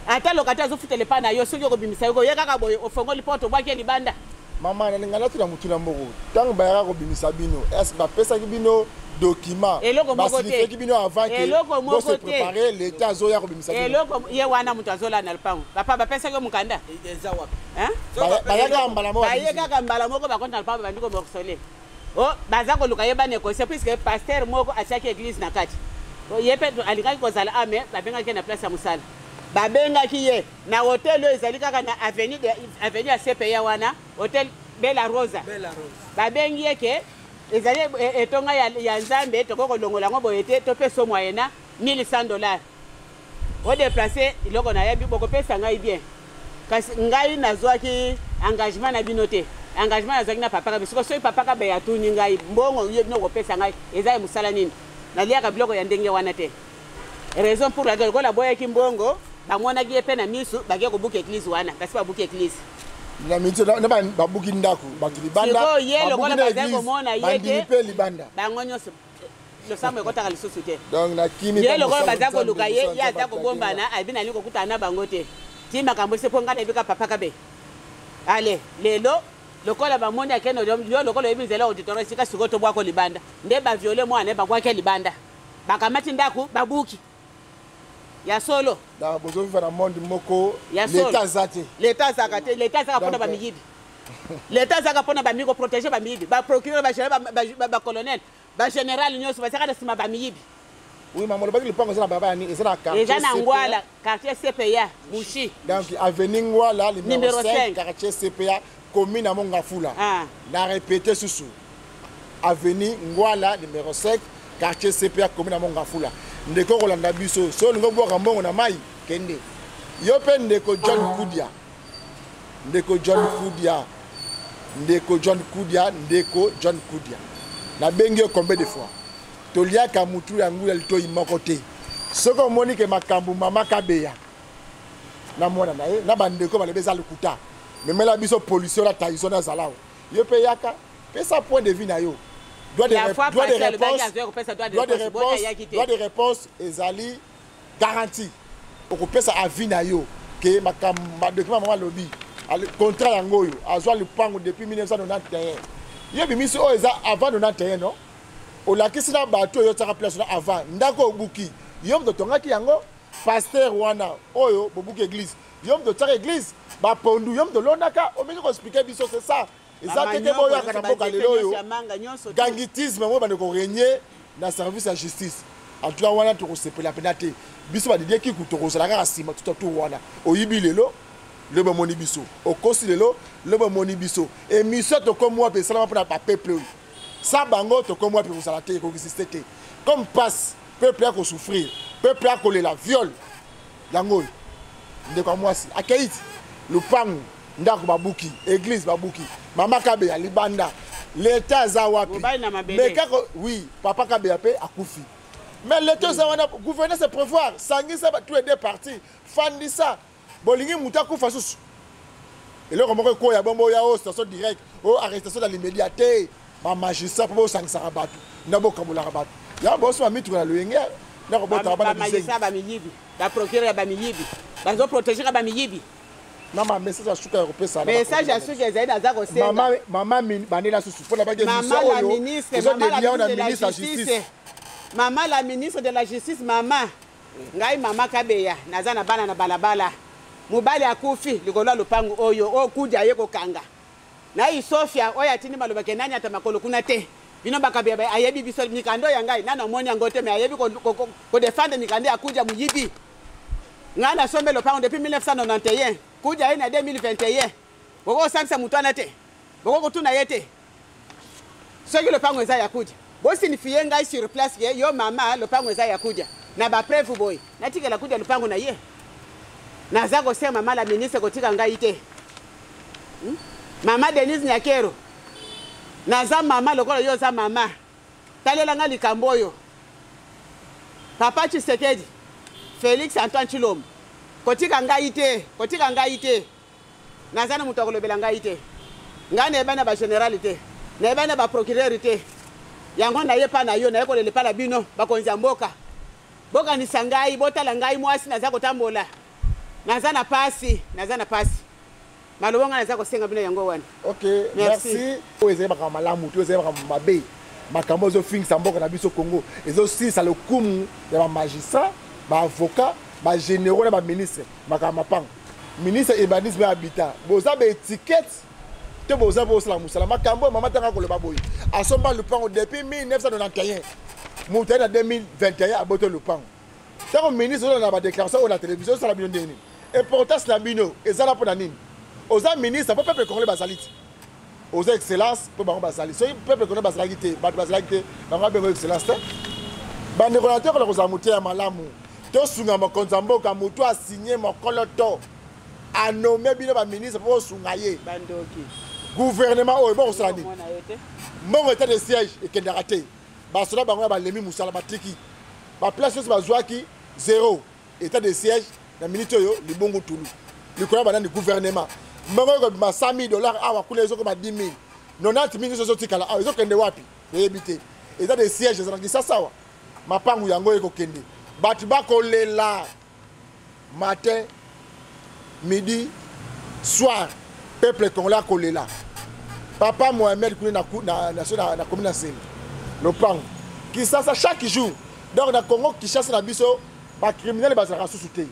Ata lokati azofutela epai na yo, soki okobimisa yo, ye kaka boye, ofongoli porte, obwaki ye libanda. Mama, nalinga natuna motu na moko. Ntango bayaka kobimisa bino, est-ce bapesaki bino document? Eloko moko te. Basinifiaki bino avant que Eloko moko bo se te. préparer, l'État azoya kobimisa bino. Eloko ye wana moto azolanda na lopango. Papa, bapesaki yo mokanda? Eza wapi? Hein? Bayaka mbala moko. Baye kaka mbala moko bakonta na lopango, babandi komorceler. Oh, baza koluka ye ba négocier puisque pasteur moko atiaki église na kati. Oh, ye pe alingaki kozala ah, mais babengaki ye na place ya mosala. Babengaki ye na hôtel oyo ezali kaka na avenue de, avenue ya CPA wana, hôtel Bella Rosa. Bella Rosa. Babengi ye ke ezali etonga ya Nzambe, tokoki kolongola yango boye te, topesa moyena 1100 $. O déplacer eloko nayebi, bokopesa ngai bien. Kasi ngai nazwaki engagement na bino te. Engagement nazwaki na papa Kabe. Sikoyo soki papa Kabe atuni ngai mbongo yo bino kopesa ngai eza ya mosala nini? Naliaka biloko ya ndenge wana te. Raison pour laquelle lokola aboyaki mbongo, Bamonaki ye mpe na misu, bake kobuka eglise wana, kasi babuki eglise. Na miniti na babuki ndako, bato libanda. Sikoyo ye lokola bazali komona ye te, mpe libanda. Bango nyonso losambo ekotaka lisusu te. Donc na kimi ye lokola baza koluka ye, ye aza kobombana, abi nalingi kokutana na bango te. Ti makambo esi mpo ngai nayebika papa kabe. Ale lelo lokola bamoni akende yo lokola oyebi nzela auditoire esika sikoyo tobwako libanda nde baviole mwana babwaki libanda bakamati ndako babuki ya solo. Donc bozo vivre na monde moko l'État aza te. L'État azaka te, l'État azaka mpona bamiyibi. L'État azaka mpona bamiyibi koprotege bamiyibi, baprocureur, bagénéral, bacolonel, bagénéral nyonso bazaka na nsima bamiyibi. Oui, maman, olobaki lopango eza na baba yani eza na quartier. Eza na Ngwala, quartier CPA, Mushi. Donc avenue Ngwala numéro 5, quartier CPA, commune ya Mongafula. Ah. Na répéter susu. Avenue Ngwala numéro 5, quartier CPA, commune ya Mongafula. Ndeko kolanda biso, so olingi obwaka mbongo na mai, kende. Yo pe ndeko John Kudia. Ndeko John Kudia. Ndeko John Kudia, ndeko John Kudia. Nabengi yo combien de fois? Toliaka mutu ya nguya litoyi moko te. Soki omoni ke makambo mama Kabeya na mwana na ye na bandeko balobi eza lokuta, memela biso policier na Tyson azala awa. Yo pe yaka, pesa point de vue na yo. Droit de, droit de réponse, droit de réponse, droit de réponse ezali garantie. Okopesa avis na yo ke makambo ba document mama alobi contrat yango oyo azwa lupango depuis 1991. Ye bimisi oyo eza avant 91 non? Olakisi na bato oyo otiaka place na avant ndako obuki yo moto otongaki yango, pasteur wana oyo bobuki église yo moto otiaka église, bapondu yo moto olonaka, omeki koexplike biso c'est ça. Eza te te boyaka na mboka lelo oyo gangitisme yango bande korégner na service ya justice. En tout cas wana tokosepela mpenza te, biso badidie kiku tokozala kaka nsima tout autour wana. Oyibi lelo, lobi omoni biso, okosi lelo, lobi omoni biso. Émission tokomi wapi esalama mpona bapeuple oyo sa bango tokomi wapi kozala te, ekoexiste te comme passe peuple ya kosouffrir, peuple ya kolela viol yango oyo. Ndeko ya mwasi akei ti lupangu, ndako babuki, église babuki, mama Kabeya libanda, l'état aza wapi? Mais kaka oui, papa Kabeya pe akufi, mais l'état aza wana. Gouverner c'est prévoir, sangisa tous les deux parties, fandisa bolingi moto akufa susu eloko moko ekoya bongo ya o station direct o arrestation na l'immédiat te. Ba magistrat mpo bosangisaka bato nda bokabolaka bato yango bosoma mituka na loyenge nda kobotaka bana bizengi. Ba miyibi, ba procureur ya ba miyibi bazo protéger ka ba miyibi. Mama, message ya suka ya kopesa. Message ya suka ezali naza kosenga. Mama, mama bandela susu mpona baki émission oyo ezo dédié na ministre ya justice. Mama la ministre de la justice, mama ngai mama Kabeya naza na bana na balabala, mobali akufi likolo ya lopango oyo oyo kudia aye kokanga na Isofia oyo atindi maloba ke nani ata makolo kuna te. Bino bakabeya ayebi biso mikando ya ngai nano amoni yango te, mais ayebi kodefendre mikando ya kudia moyibi. Ngai nasombe lopango depuis 1991, kudia ye na 2021. Boko kosambisa moto wana te, boko kotuna ye te soki lopango eza ya kudia. Bosignifie ngai sur place ke yo mama lopango eza ya kudia na ba preuve boye, natikela kudia lopango na ye. Naza kosenga mama la ministre kotika ngai te. Mama Denise Nyakero, naza mama lokola yo oza mama, talela ngai likambo oyo. Papa Tshisekedi, Felix Antoine Tshilombo, kotika ngai te, kotika ngai te. Naza na moto akolobela ngai te. Ngai nayebani na ba général te, nayebani na ba procureur te. Yango naye pa na yo, naye kolela epa na bino bakonzi ya mboka. Bokanisa ngai, botala ngai mwasi naza kotambola. Naza na pasi, naza na pasi. Maloba ngai naza kosenga bino yango wana. Ok, merci. Oyo ezali makambo malamu te, ezali makambo mabe. Makambo ezofingisa mboka na biso Congo, ezosilisa lokumu ya ba magistrat, ba avocat, ba généraux na ba ministre. Makambo mapango. Ministre urbanisme et habitat, boza ba étiquette te, boza bosala mosala. Makambo oyo mama tanga koloba boye, asomba lupango depuis 1991, moto aye na 2021 aboto lupango. Ntango ministre ozala na ba déclaration oyo na télévision, osala bino ndenge nini? Importance na bino ezala mpo na nini? Oza ministre mpo peuple congolais bazali te, oza excellence mpo bango bazali. Soki peuple congolais bazalaki te, bato bazalaki te, bango babengo excellence te. Bandeko na tokola kozala moteya malamu, tosunga mokonzi ya mboka. Moto asigne mokolo to anome bino baministre mpo bosunga ye. Gouvernement oyo bokosala nini? Mbongo état de siège ekendaka te, basoda bango ya balemi mosala batiki baplace nyonso bazwaki zéro. État de siège Na minute oyo libungu tulu likolo ya banani? Gouvernement. Mbongo ekobima 100 000 $ awa, kuna ezokoma 10 000, 90 000 nyonso ezotikala awa. Ezokende wapi? Toyebi te. Eza de siège ezalaki sasa awa, mapangu yango ekokende, bato bakolela matin, midi, soir. Peuple congolais akolela. Papa Mohamed kuna na commune na Nsele, lopango Kisasa, chaque jour. Donc na Congo Kinshasa na biso, bacriminel bazalaka susu te.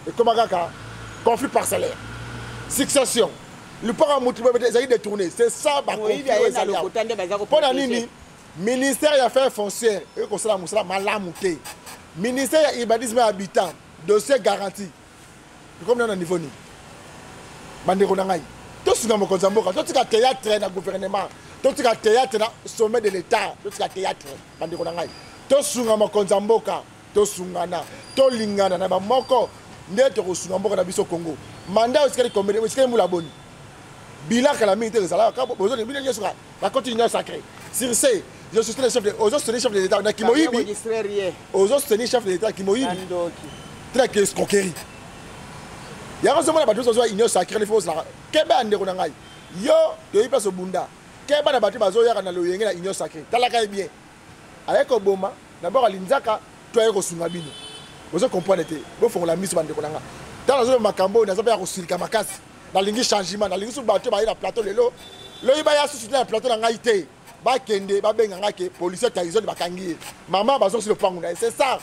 Ekoma kaka conflit parcellaire, succession, lupango ya motu ezali détourné. C'est ça baconflit oyo ezali awa. Mpo na nini ministère ya Affaires foncières ekosala mosala malamu te? Ministère ya Urbanisme ya Habitat, dossier garantie ekomi na niveau nini? Bandeko na ngai, tosunga mokonzi ya mboka. Totika théâtre na gouvernement, totika théâtre na sommet de l'État, totika théâtre. Bandeko na ngai, tosunga mokonzi ya mboka, tosungana, tolingana na bamoko nde tokosunga mboka na biso Congo. Mandat osikali combien? Esikali mbula boni? Bilakala mingi te ezalaka bozoni bino nyonso bakoti Union sacrée. Sur ce, je soutiens le chef de, ozo soutenir chef de l'État na kimoyibi, ozo soutenir chef de l'État kimoyibi, très que escroquerie. Yango ozomona bato nyonso bazwa Union sacrée. Faut ozalaka keba ya ndeko na ngai. Yo toyebi place obunda. Keba na bato bazoyaka na loyenge na Union sacrée. Talaka ye bien, aye koboma na boko alinzaka to aye kosunga bino. Bozo comprendre te. Bofongola miso, bandeko na nga. Ntango nazoloba makambo oyo, naza mpe ya kosilika makasi. Nalingi changement, nalingi su bato baye na plateau lelo, loyi baya susu te na plateau na ngai te. Bakende babenga ngai ke policier Tyson bakangi ye, mama bazongisi lopango na ye. C'est ça,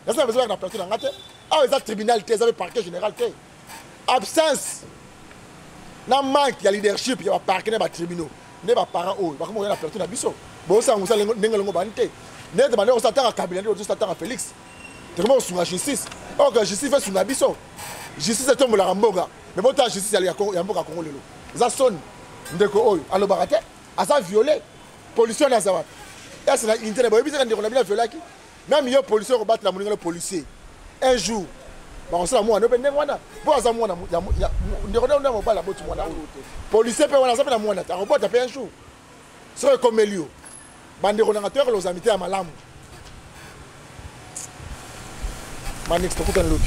naza na besoin na plateau na ngai te. Awa eza tribunal te, eza mpe parquet général te. Absence na manque ya leadership ya baparquet na batribunaux nde baparent oyo bakomi koya na plateau na biso. Bosala mosala ndenge longo bani te, ndenge bande kosala ntanga Kabila, nde tozosala ntanga Félix. Tokoma kosunga justice oyo ka justice esunga biso. Justice etombolaka mboka, mais botala justice ya mboka Kongo lelo, eza soni. Ndeko oyo alobaka te aza violé, policier wana aza wapi? Ese na unité na boyebi seka ndeko na bino aviolaki? Même yo policier okobatela moninga no policier, un jour bakosala mwana mpe ndenge wana, mpo aza mwana ndeko nde mobali aboti mwana oyo. Policier mpe wana aza mpe na mwana te, akobota mpe un jour soki ekomeli yo. Bandeko nanga, toyaka lozami te ya malamu. Manix, tokutani lobi.